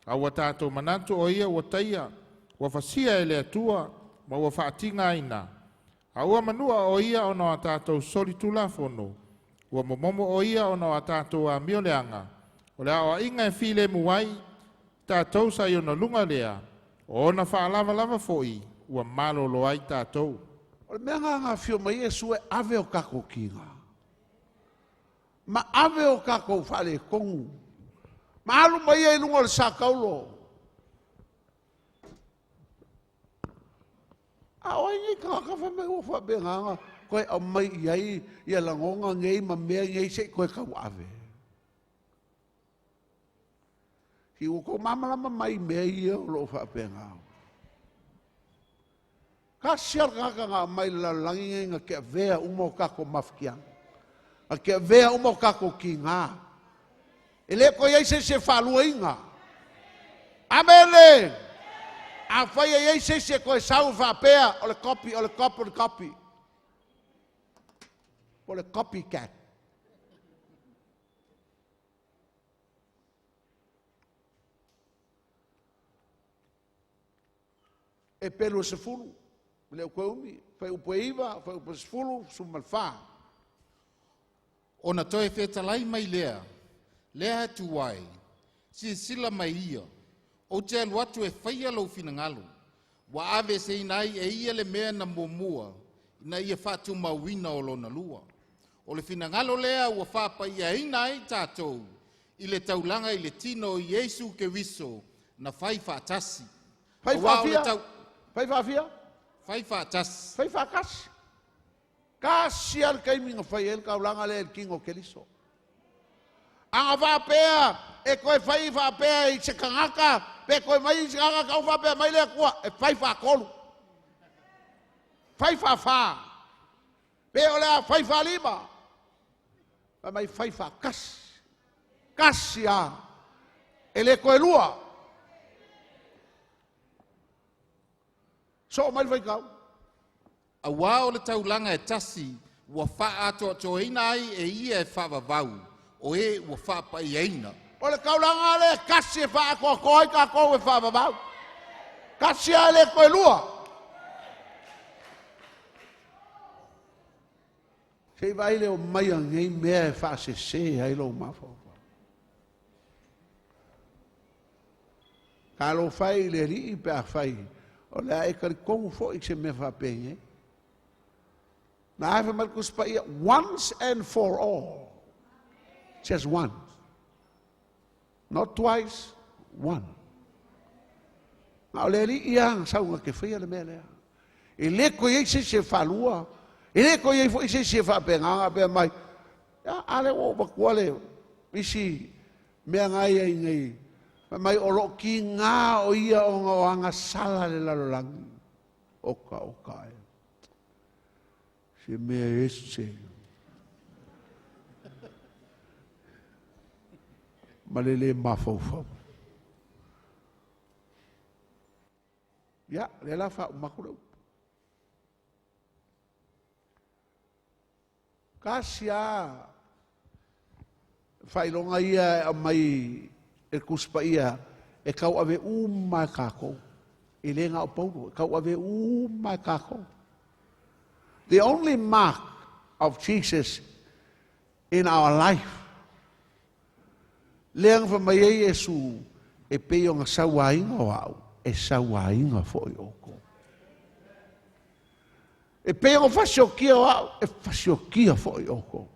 a ua tatou manatu o ia ua taia, ua fasia e le Atua, ma ua faatigaina. A ua manua o ia ona o a tatou solitulafono, ua momomo o ia ona o a tatou amio leaga, o le aoaiga e filemu ai, tatou sa i ona luga lea, o ona faalavalava foi, ua malolo ai tatou. O le mea lena na afio mai Iesu e ave o tatou tiga. Ma ave o kākou faaletonu. Ma alu ma ia i luga o le sa taulo. A o ai nei tagata fai mai ua faapena ona toe aumai i ai ia lagona nei ma mea nei se i toe tauave? Se ua outou malamalama mai i mea ia o lo o faapena. Tasi lava le tagata na aumai i le lalolagi lenei na te avea uma o tatou mafatiaga, na te avea uma o tatou tiga. E le toe i ai se isi e faaluaina. Amene! Afai e i ai se isi e toe sau e faapea, o le copy, o le copy, o le copy. O le copycat. E pelu e 10, le o toe umi, fuaiupu e 9, fuaiupu e 10, 14. Ona toe fetalai mai lea, lea atu ai, silasila mai ia, ou te alu atu e faia lou finagalo, ua aveeseina ai e ia le mea na muamua, ina ia faatumauina o lona lua. O le finagalo lea ua faapaiaina ai tatou i le taulaga i le tino o Iesu Keriso na fai faatasi. Fai Auā o le faafia, fai faafia, fai faatasi. Fai faatasi. Tasi lava le taimi na fai ai le taulaga lea i le tino o Keriso. Ana faapea e toe fai faapea i se tagata, pe toe mai i se tagata tau faapea mai le Atua, e fai faatolu, fai faafā, pe o le a fai faalima, fai mai fai faatasi. Tasi lava, e le toe lua. Soo mai le faitau. Auā o le taulaga e tasi ua faaatoatoaina ai e ia e faavavau o e ua faapaiaina. O le taulaga lea e tasi e faaatoatoa ai tatou e faavavau. Tasi lava e le toe lua. Se i vaai le omai a nei mea e faasese ai lou mafaufau. Talofa e i le Alii pe afai o le a e talitonu foi i se mea faapenei. Na ae fai mai le Tusi Paia, once and for all. Just once. Not twice, one. Na o le Alii lava na sau na te faia le mea lea. E le toe i ai se isi e faalua, e le toe i ai foi se isi e faapena ona faapea mai, ia, a lea ua ou avatua le isi mea na ia i nei, fai mai o loo tiga o ia ona o agasala le lalolagi. Oka oka e. Se mea ese. Ma le lē mafaufau. Ia, lea la faauma atu le upu. Tasi lava faailoga ia e aumai e le Tusi Paia e tauave uma e tatou. E le na o Paulo, e tauave uma e tatou. The only mark of Jesus in our life. Lea na fai mai ai Iesu, e pei ona sauaina o au, e sauaina foi outou. E pei ona fasiokia o au, e fasiokia foi outou.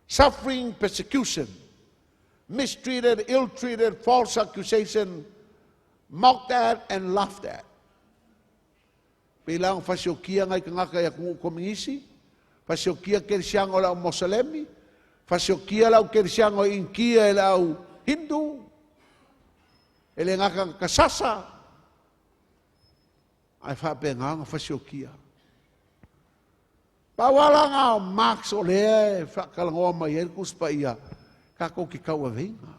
Suffering, persecution, mistreated, ill-treated, false accusation, mocked at and laughed at. Pei la ona fasiokia nai tagata i atunuu kominisi, fasiokia kerisiano o le au Moselemi, fasiokia le au kerisiano i Initia e le au Hindu, e le gata na tasasa, ae faapena ona fasiokia. Pau lava la na o marks o lea e faatalanoa mai ai le Tusi Paia, tatou te tauaveina.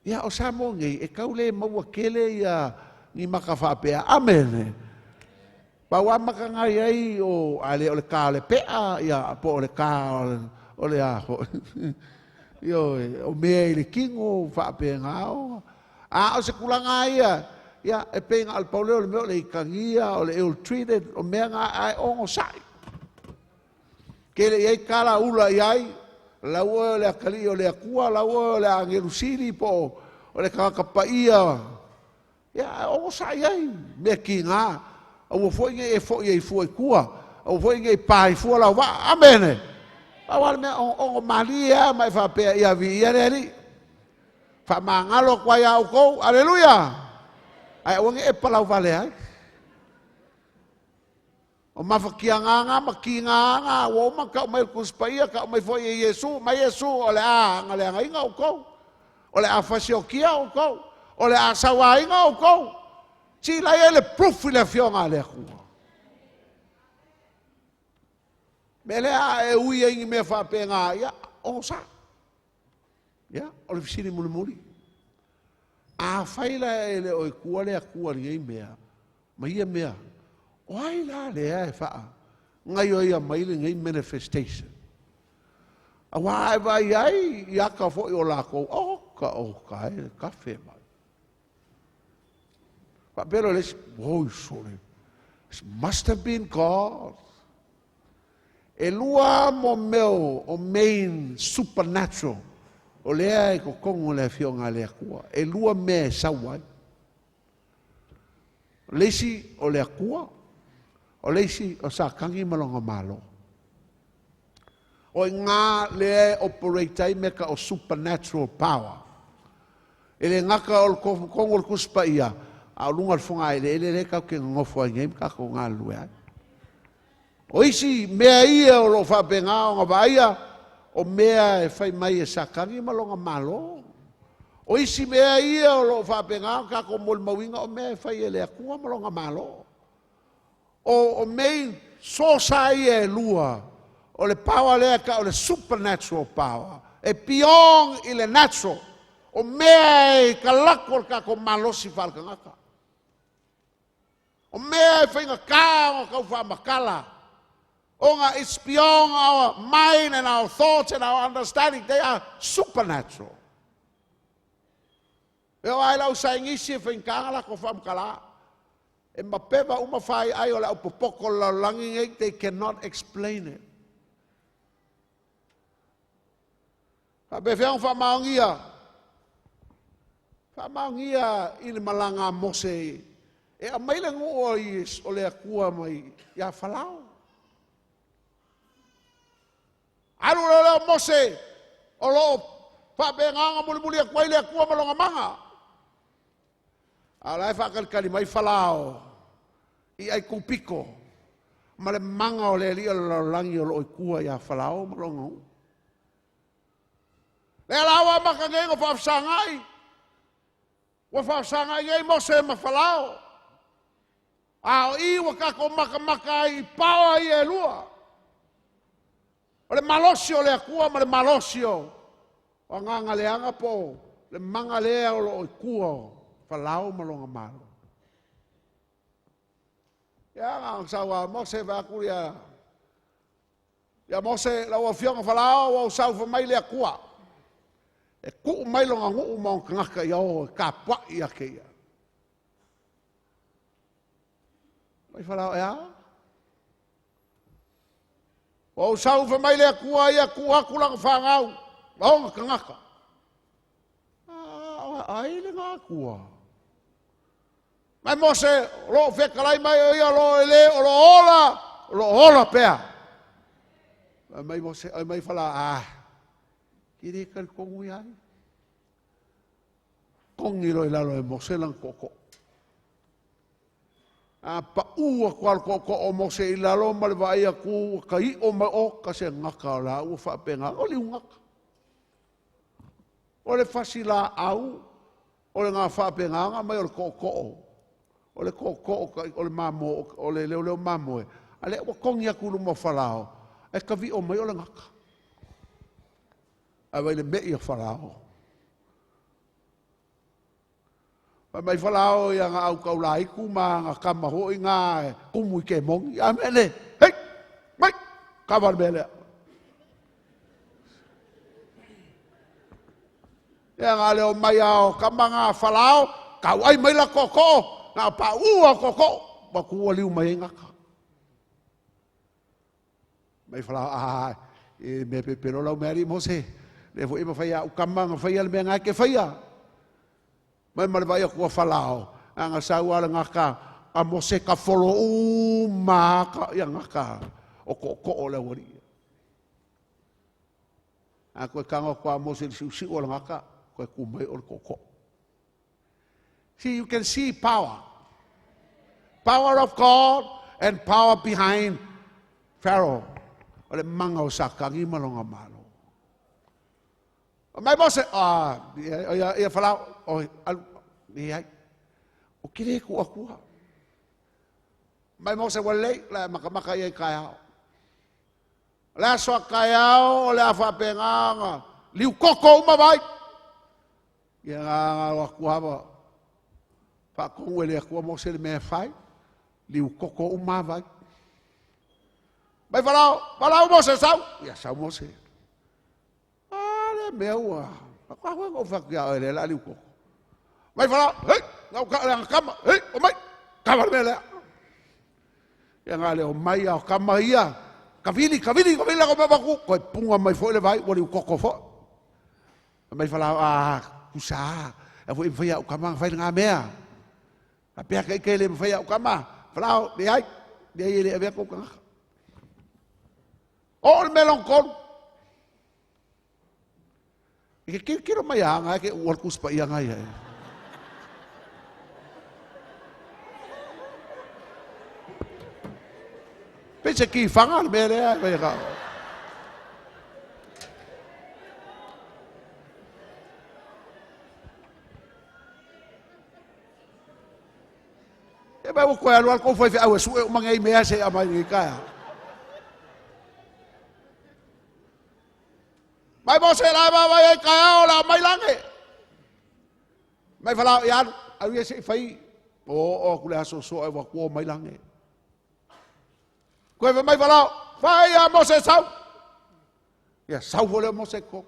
Ia, o Samoa nei, e tau le maua tele ia ni maka faapea. Amene. Pau lava maka na i ai o, a le o le tā o le pea, ia, po o le tā o le a foi. Ioe, o mea i le tino faapena o. A o se tulaga ia, ia, e pei na o le pau lea o le mea o le itagia, o le ill-treated, o mea na ae onosai. Tele i ai tala ula i ai, lau oe o le atalii o le Atua, lau oe o le agelu sili po o le tagata paia. Ia, ae onosai ai, mea tiga. Aua foi ne i e foi ai fua i tua, aua foi ne i pa ai fua lau vaa. Amene. Pau lava le mea, ogo malie lava ma e faapea, Ia viia le Alii. Faamagalo atu ai ia outou. Aleluia! Ae aua ne i e palauvale ai. O mafatiaga na ma tiga na ua uma ona tau mai e le Tusi Paia, tau mai foi e Iesu, mai Iesu, o le a agaleagaina outou, o le a fasiotia outou, o le a sauaina outou. Silai ai le proof i le Afioga a le Atua. Mea lea a e ui ai i ni mea faapena, ia, onosai. Ia, o le fesili mulimuli. Afai la e le o i tua le Atua i lenei mea, ma ia mea, o ai la lea e faagaioia mai lenei manifestation? Aua a e vaai ai i ata foi o latou, oka oka e le kafe mai. Faapea loa le isi, oi sole, it must have been God. E lua mo mea o main supernatural o lea e totonu o le Afioga a le Atua. E lua mea e sau ai. O le isi o le Atua, o le isi o Satani ma lona malo. O i ina lea e operate ai mea tau o supernatural power. E le gata o le tonu o le Tusi Paia, a o luga o le fogaeleele lea tatou te nonofo ai nei ma tatou galulue ai. O isi mea ia o lo o faapena ona vaaia, o mea e fai mai e Satani ma lona malo. O isi mea ia o lo o faapena ona tatou molimauina, o mea e fai e le Atua ma lona malo. O main source lava ia e lua, o le power lea e tau o le supernatural power, e beyond i le natural, o mea e talaatu o le tatou malosi faaletagata. O mea e faigata ona tau faamatala, ona it's beyond our mind and our thoughts and our understanding, they are supernatural. E oo lava i le ausaienisi e faigata ona latou faamatala. E mapeva uma faiai o le aupopoto o le lalolagi nei, they cannot explain it. Faapefea ona faamaonia? Faamaonia i le malaga a Mose e aumai le nuu o le Atua mai ia Farao. Alu loa lea o Mose o lo o faapena ona mulimuli atu ai le Atua ma lona maga. A o la e faatalitali mai Farao i Aikupito ma le maga o le alii o le lalolagi o lo o i tua ia Farao ma lona nuu. Lea la ua amata nei ona faafesagai, ua faafesagai nei Mose ma Farao. A o i ua tatou matamata ai i paoa ia e lua. O le malosi o le Atua ma le malosi o agaga leaga po o le maga lea o lo o i tua o Farao ma lona malo. Ia, na ona sau lava o Mose vaai atu ia Mose, lau afioga Farao, ua ou sau fai mai le Atua e tuu mai lona nuu ma ona tagata ia o e tapuai ia te ia. Mai Farao, e a? Ua ou sau fai mai le Atua ia tuu atu lana fanau ma ona tagata. Ai lena Atua. Mai Mose, o lo o fetalai mai o ia o lo o ele, o lo o ola, o lo o ola pea. Mai Mose, mai Farao, ah, e le talitonu ia ai. Togi loa i lalo e Mose lana tootoo. A pau atu lava le tootoo o Mose i lalo ma le vaai atu ua taio mai, oka se gata o la ua faapena, o liugata. O le fasi laau, o le na faapena mai o le tootoo, o le tootoo, o le mamo, o le leoleo mamoe, a lea ua togi atu i luma o Farao, e tavio mai o le gata. Ae vai le mei a Farao. Fai mai Farao ia na au taulaitu ma na kama hoi ngā kumu i ke mongi. A mea le, hei, mai, kava le mea lea. Ia ngā leo mai ao kama ngā Farao, kau ai mai la koko, ngā pa ua koko, ma kua liu mai ai ngaka. Mai Farao, a, e mea pepelo lau mea ali Mose, le fo i ma whai au kama nga whai ale mea ngā ke whaia. Mai ma le vai aku a Farao, a ngā sau ale ngaka, a Mose ka folo uma ka, ia ngaka, o ko ko o le wari. A koe tago atu lava o Mose i le siusiu o le gata, toe tu mai o le tootoo. See, you can see power. Power of God and power behind Pharaoh. O le maga o Satani ma lona malo. Mai Mose, ah, ia, ia Farao, oi, alu, leai. Ou te le tuu atua. Mai Mose ua lelei, o le a matamata i ai taeao. O le aso a taeao o le a faapena ona liu toto uma vai. Ia na o atu lava faatonu e le Atua Mose le mea e fai, liu toto uma vai. Mai Farao, valaau Mose sau. Ia sau Mose. A lea mea ua, faatoa foi na ou fai atu ia oe lea o le a liu toto. Mai Farao, hei, na ou le tama, hei, omai, kava le mea lea. Ia na le omai a o tama ia, kavili, kavili, kavili la mea matu, toe puga mai foi le vai, ua liu toto foi. Mai Farao, a, tusa, e foi mawhai au tama, fai ngā mea. A pea ka ike le mawhai au tama, Farao, leai, leai e le avea kou tagata. O le mea lona tolu. I ke kilokilo mai a nga ke ua le Tusi Paia nga ia e. Pei se ki whanga le mea lea e vai ka. E mai ua koe alu alu kou faifeau e suʻe uma nei mea se i aumai nei taeao. Mai Mose la e vaavaai ai taeao o le a mai lage. Mai Farao ia alu, alu ia se i fai. O oo atu le aso soa e ua tua mai lage. Koe fai mai Farao, fai ia Mose sau. Ia sau foi lea o Mose i totonu.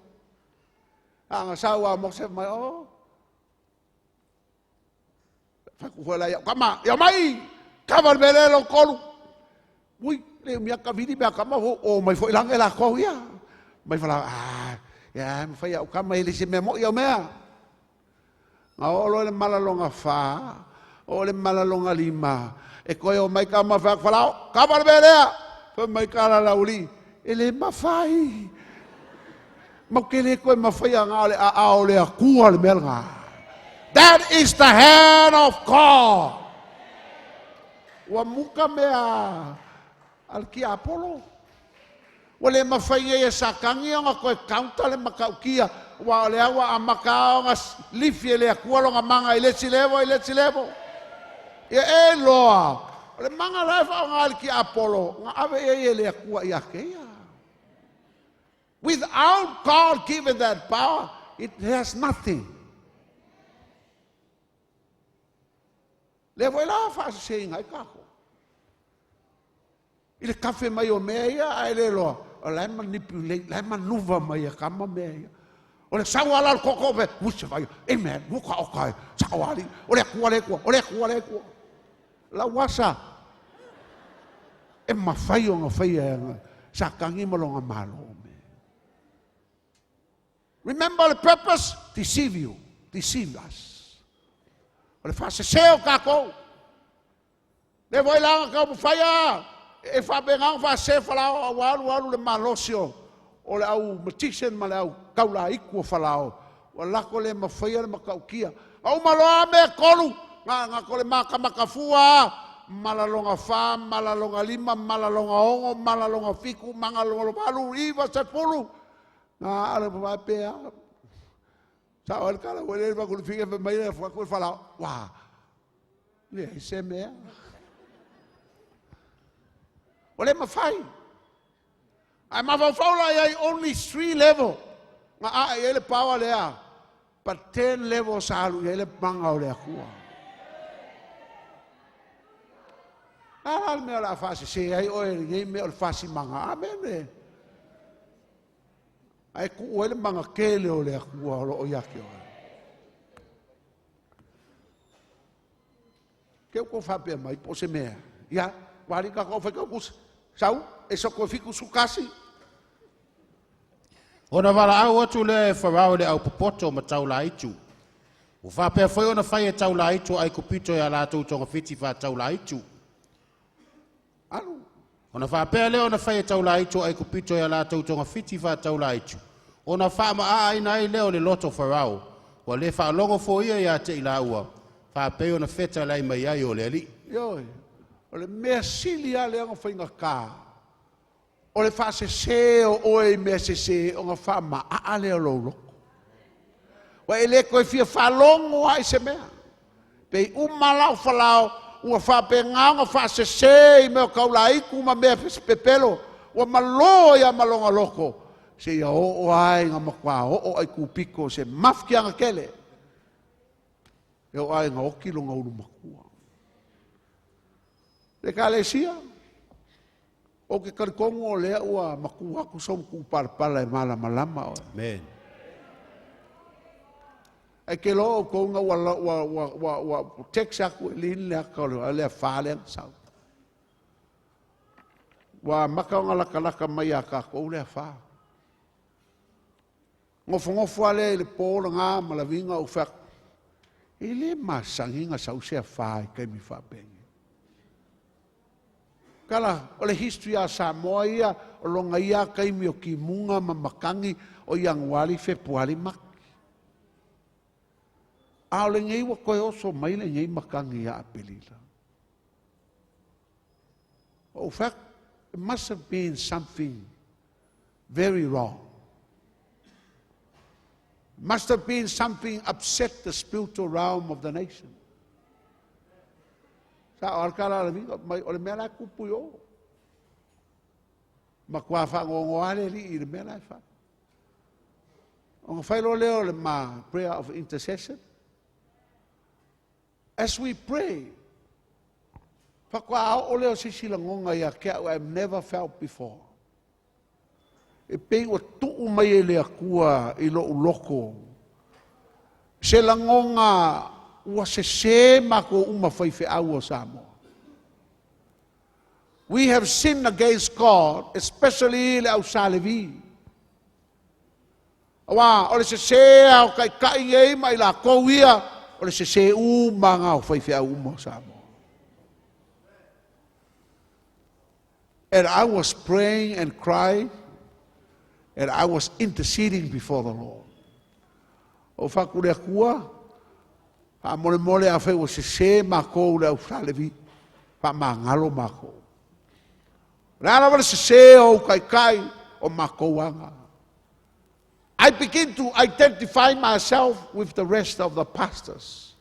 A na sau a Mose mai, oh, Fai atu foi la ia tama, ia mai, kava le mea lea lona tolu. Ui, le umia kavili mea kama ua o mai foi lage lakou ia. Mai fala, ah, ia, mafai au kama e le se mea moi au mea. Na oo loa le mala lona fa, oo le mala lona lima, e toe o mai kama fai atu Farao, kava le mea lea. Fai mai kala lauli, e le mafai. Matou te le toe mafaia na o le aao o le Atua le mea lena. That is the hand of God. Ua muta mea a le tiapolo. Ua le mafai nei e Satani ona toe counter le matautia, aua o lea ua amata ona lifi e le Atua lona maga i le isi level i le isi level. Ia e loa, o le maga la e faaaoga e le tiapolo, na ave i ai e le Atua ia te ia. Without God given that power, it has nothing. Lea foi la faaseseina ai tatou. I le kafe mai o mea ia, ae le loa, o la e manipulate, la e manuva mai e kama mea ia. O le sau ala o le koko pe, uise vai, amen, muka oka e, sao ali, o le Atua le Atua, o le Atua le Atua. Lau asa, e mafai ona faia e Satani ma lona malo. Remember the purpose? Deceive you. Deceive us. O le faasese o tatou. Le foi la ona taumafai a e faapena ona faasese Farao a ua alu alu le malosi o o le au magician ma le au taulaitu o Farao ua lako le mafaia le matautia. Na uma loa a mea e tolu, na, na tole matamatafua a, mala lona fa, mala lona lima, mala lona ono, mala lona fitu, mala lona valu, iva, sefulu. Na ale faapea. Sao ai le tala ua le fai le fai mai le fai Farao. Ua, leai se mea. Ua le mafai. Ae mafaufau la i ai only three level na ae i ai le power lea, but 10 level sa alu i ai le maga o le Atua. A la le mea o le a faasese ai oe i lenei mea o le fasimaga. Amene. Ae tuu ai le maga tele o le Atua o lo o ia te oe. Ke ua tou faapea mai po o se mea. Ia, ua alii tatou faitautusi. Sau, e soko e 71. Ona valaau atu lea e Farao i le aupopoto ma taulaitu. Ua faapea foi ona fai e taulaitu a Aikupito i a latou togafiti faataulaitu. Alu. Ona faapea lea ona fai e taulaitu a Aikupito i a latou togafiti faataulaitu. Ona faamaa ai lea o le loto o Farao, ua le faalogo foi ia ia te i laua, faapei ona fetalai mai ai o le Alii. Ioe, o le mea sili lava lea ona faigata, o le faasese o oe i mea sese ona faamaaa lea o lou loto. Ua e le toe fia faalogo lava i se mea. Pei uma lava lau falao ua faapena ona faasese i mea o taulaitu ma mea pepelo, ua malo ai lava ma lona loto, seia oo lava ina matua oo aikupito se mafatiaga tele, e oo lava ina oti lona ulu matua. Le Ekalesia, ou te talitonu o lea ua matua atu sou matupalapala e malamalama oe. Amen. Ae te iloa outou na ua text atu e Lin le ata o le afa lea na sau. Ua amata ona latalata mai ia tatou le afa. Nofonofo lava lea i le po lena ma laviga ou fai atu, e le masani na sau se afa i taimi faapenei. Tala, o le history a Samoa ia, o lona ia taimi o timuga ma matagi o Ianuari, Fepuari, Mati. A o lenei ua toe oso mai lenei matagi ia Aperila. In fact, it must have been something very wrong. Must have been something upset the spiritual realm of the nation. Sa o alakala la vinga mai o le mea la kupu i o. Ma kua whangongo ale li i le mea la e wha. O ngā whailo leo le ma prayer of intercession. As we pray, whakua o leo sisi langonga ia kia I've never felt before. E pei ua tuu mai e le Atua i lou loko. Se lagonga ua sese matou uma faifeau o Samoa. We have sinned against God, especially le au Sa Levi. Auā, o le sese a o taitai nei ma i latou ia, o le sese uma lena o faifeau uma o Samoa. And I was praying and crying, and I was interceding before the Lord. O fai atu le Atua, faamolemole afai ua sese makou le au Sa Levi, faamagalo makou. O le a lava le sese o ou taitai o makou aga. I begin to identify myself with the rest of the pastors.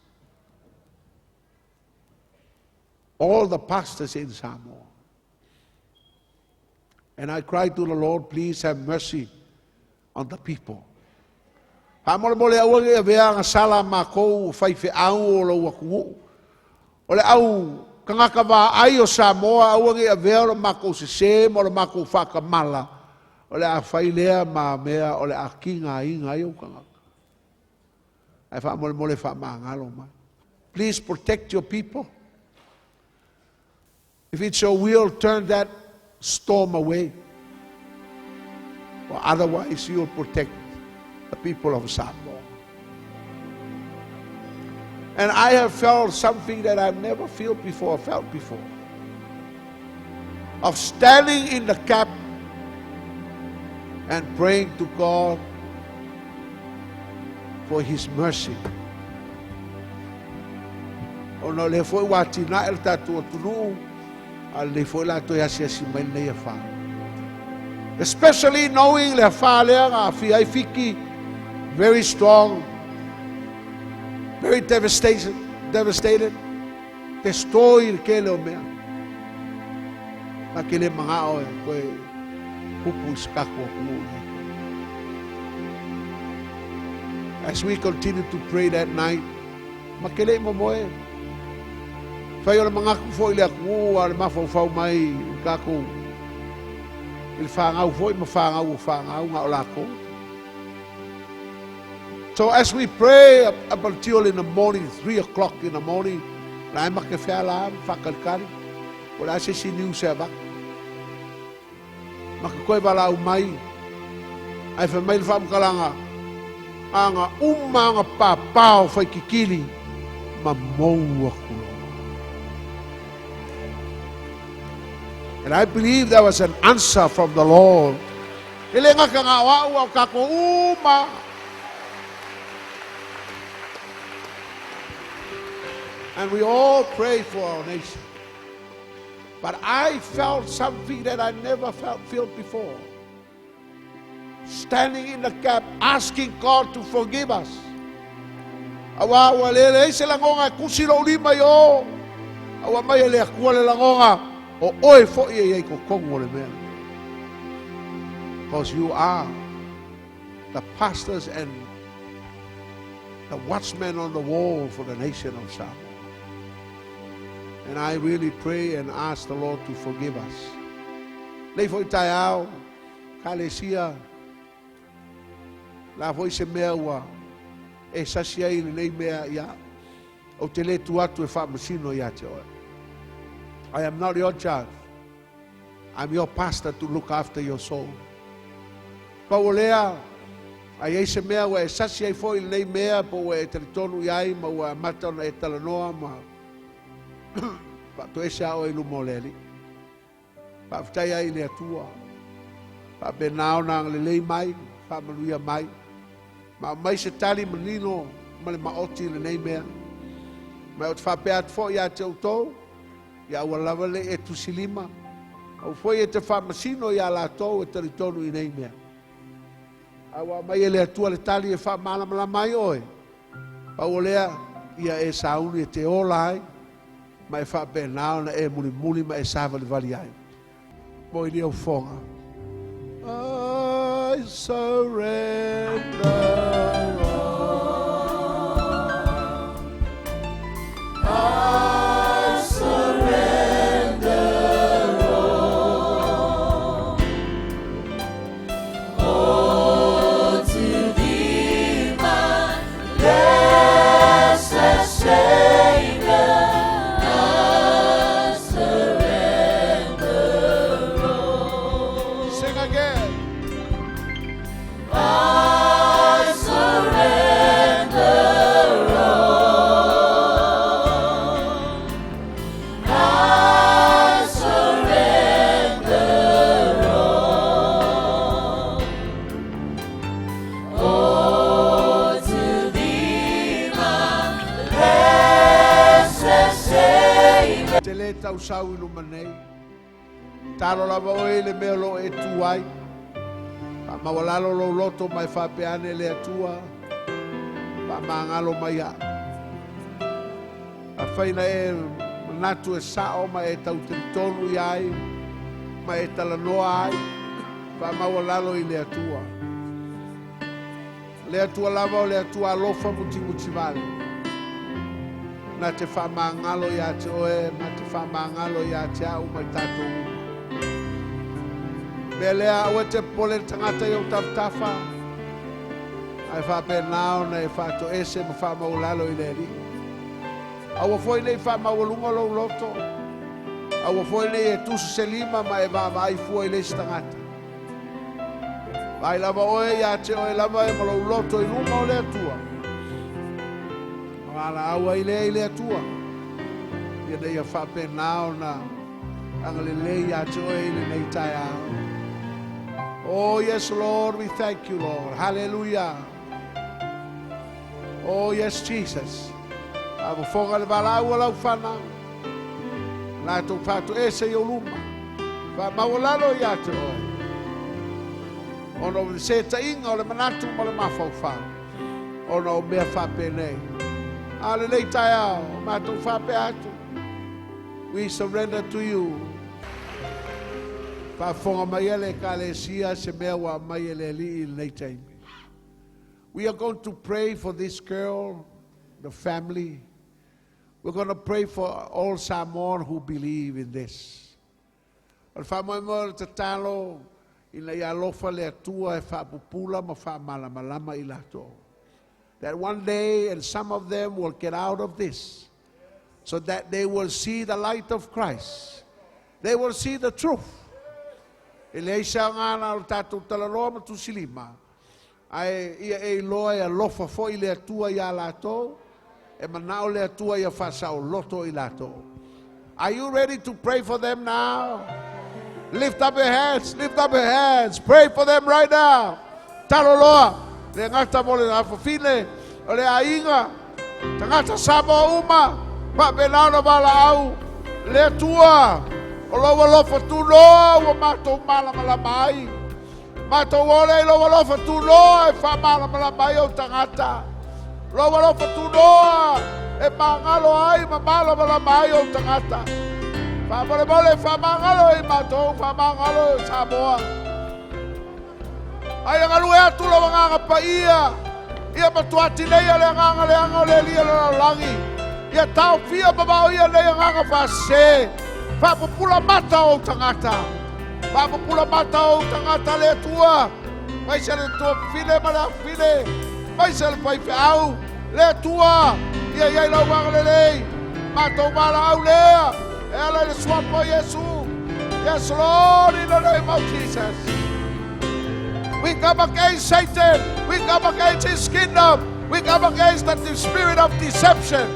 All the pastors in Samoa. And I cried to the Lord, please have mercy on the people. Faamolemole aua ne i avea agasala makou faifeau o lou atunuu. O le au tagata vaai o Samoa aua ne i avea o le makou sese ma o le makou faatamala. O le a fai lea ma mea o le a tigaina ai ou tagata. Ae faamolemole faamagalo mai. Please protect your people. If it's your will, turn that storm away. Or otherwise, you'll protect the people of Samoa. And I have felt something that I've never felt before. Of standing in the gap and praying to God for His mercy. Ona o lea foi ua atinae le tatou atunuu, a lelei foi la toe asiasi mai lenei afa. Especially knowing le afa lea na aafia ai Fiti, very strong, very devastated, destroy le tele o mea. Ma ke le magao e koe pupu i se tatou atunuu nei. As we continue to pray that night, ma ke le mo moe, fai o le manatu foi le atunuu a le mafaufau mai i tatou i le fanau foi ma fanau o fanau na o lakou. So as we pray up until in the morning, 3 o'clock in the morning, la e make fea la whakalikari, o le a se si niu se avatu. Ma ke koe wala au mai, ai fai mai le faamatalaga, aga uma aga papao fai kikili, ma mou aku loa. And I believe there was an answer from the Lord. E le gata na o a'u a o tatou uma. And we all pray for our nation. But I felt something that I never felt before. Standing in the gap, asking God to forgive us. Auā ua le leai se lagona e tusi lou lima i o. A ua aumai e le Atua le lagona, o oe foi e i ai i totonu o le mea lenei. Because you are the pastors and the watchmen on the wall for the nation of Samoa. And I really pray and ask the Lord to forgive us. Lenei foi taeao, Ekalesia, la foi se mea ua e sasi ai lenei mea ia, ou te le tu atu e faamasino ia te oe. I am not your judge. I'm your pastor to look after your soul. Pau o lea, a i ai se mea ua e sasi ai foi lenei mea po ua e talitonu i ai ma ua amata ona e talanoa ma faatoese a oe i luma o le Alii. Faafetai ai i le Atua. Faapena ona agalelei mai, faamanuia mai. Ma aumai se tali manino ma le maoti i lenei mea. Ma ou te faapea atu foi ia te outou, ia aua lava ne i e tusilima, aua foi e te faamasino ia latou e talitonu i nei mea. A ua aumai e le Atua le tali e faamalamalama ai oe, pau o lea, ia e sauni e te ola ai, ma e faapena ona e mulimuli ma e savalivali ai. Mo i lia foga. I surrender all. I surrender all. Oh, to thee, my blessed Savior, I surrender all. Sing again. I surrender all. I surrender all. Oh, to thee, my blessed Savior. Te le tausau i luma nei. Talo lava oe i le mea o lo o e tu ai. Faamaualalo lou loto ma e faapea ane le Atua. Faamagalo mai a'u. Afai na e manatu e sa'o ma e tau talitonu ia ai, ma e talanoa ai, faamaualalo i le Atua. Le Atua lava o le Atua alofa mutimuti vale. Na te faamagalo ia te oe, ma te faamagalo ia te a'u ma i tatou uma. Mea lea aua te popole le tagata i ou tafatafa. Ae faapena ona e faatoese ma faamaualalo i le Alii. Aua foi nei faamaualuga lou loto. Aua foi nei e tusi se lima ma e vaavaai fua i le isi tagata. Vaai lava oe ia te oe lava e ma lou loto i luma o le Atua. Ma valaau ai lea i le Atua. Ia nei ia faapena ona agalelei ia te oe i lenei taeao. Oh yes, Lord, we thank you, Lord. Hallelujah. Oh yes, Jesus. Faafofoga le valaau a lau fanau. Latou faatoese i ou luma. Faamaualalo ia te oe. Ona o le setaiga o le manatu ma le mafaufau. Ona o mea faapenei. A lenei taeao, matou faapea atu. We surrender to you. Faafofoga mai e le Ekalesia se mea ua aumai e le Alii i lenei taimi. We are going to pray for this girl, the family. We're going to pray for all Samoan who believe in this. O le faamoemoe o le tatalo ina ia alofa le Atua e faapupula ma faamalamalama i latou. That one day, and some of them will get out of this, so that they will see the light of Christ. They will see the truth. E leai se aoga o le tatou talanoa ma tusilima. Ae ia e iloa e alofa foi le Atua ia latou, e manao le Atua ia faasaoloto i latou. Are you ready to pray for them now? Lift up your hands, lift up your hands. Pray for them right now. Talo loa, le gata mo le afafine, o le aiga, tagata Samoa uma, faapena ona valaau le Atua, o lou alofa tunoa ua matou malamalama ai. Matou ole i lou alofa tunoa e faamalamalama ai ou tagata. Lou alofa tunoa e magalo ai ma malamalama ai ou tagata. Faamolemole faamagalo i matou, faamagalo i Samoa. Ai galue atu lou agaga paia, ia matua tineia le agaga leaga o le Alii o le lalolagi. Ia taofia ma vaoia nei agaga faasese. Faapupula mata o ou tagata. Faapupula mata o ou tagata le Atua. Maise le tuafafine ma le afafine. Maise le faifeau. Le Atua, ia i ai lau agalelei. Matou valaau lea. E ala i le suafa o Iesu. Yes, Lord, in the name of Jesus. We come against Satan. We come against his kingdom. We come against the spirit of deception.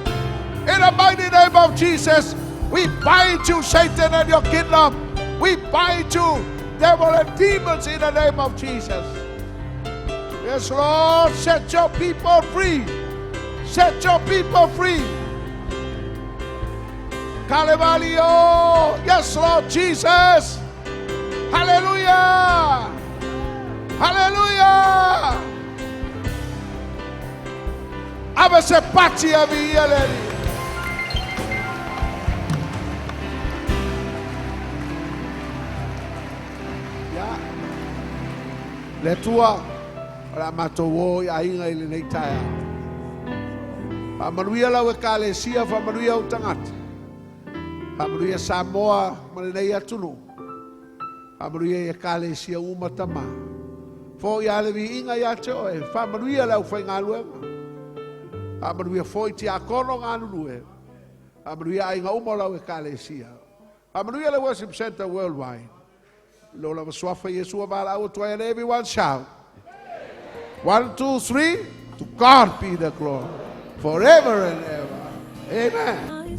In the mighty name of Jesus, we bind you, Satan, and your kingdom. We bind you, devil and demons, in the name of Jesus. Yes, Lord, set your people free. Set your people free. Kalevalio. Yes, Lord Jesus. Hallelujah. Hallelujah. Ave se pati e viia le Alii. Ia. Le Atua, o le a matou o i aiga i lenei taeao. Faamanuia lau ekalesia, faamanuia ou tagata. Faamanuia Samoa ma lenei atunuu. Faamanuia i ekalesia uma Tama. Foia le viiga ia te oe, faamanuia le aufaigaluega. Faamanuia foi tiakono galulue. Faamanuia aiga uma o lau ekalesia. Faamanuia le Worship Center worldwide. Lo lava suafa Iesu a valaau atu ai and everyone shout. One, two, three. To God be the glory forever and ever. Amen.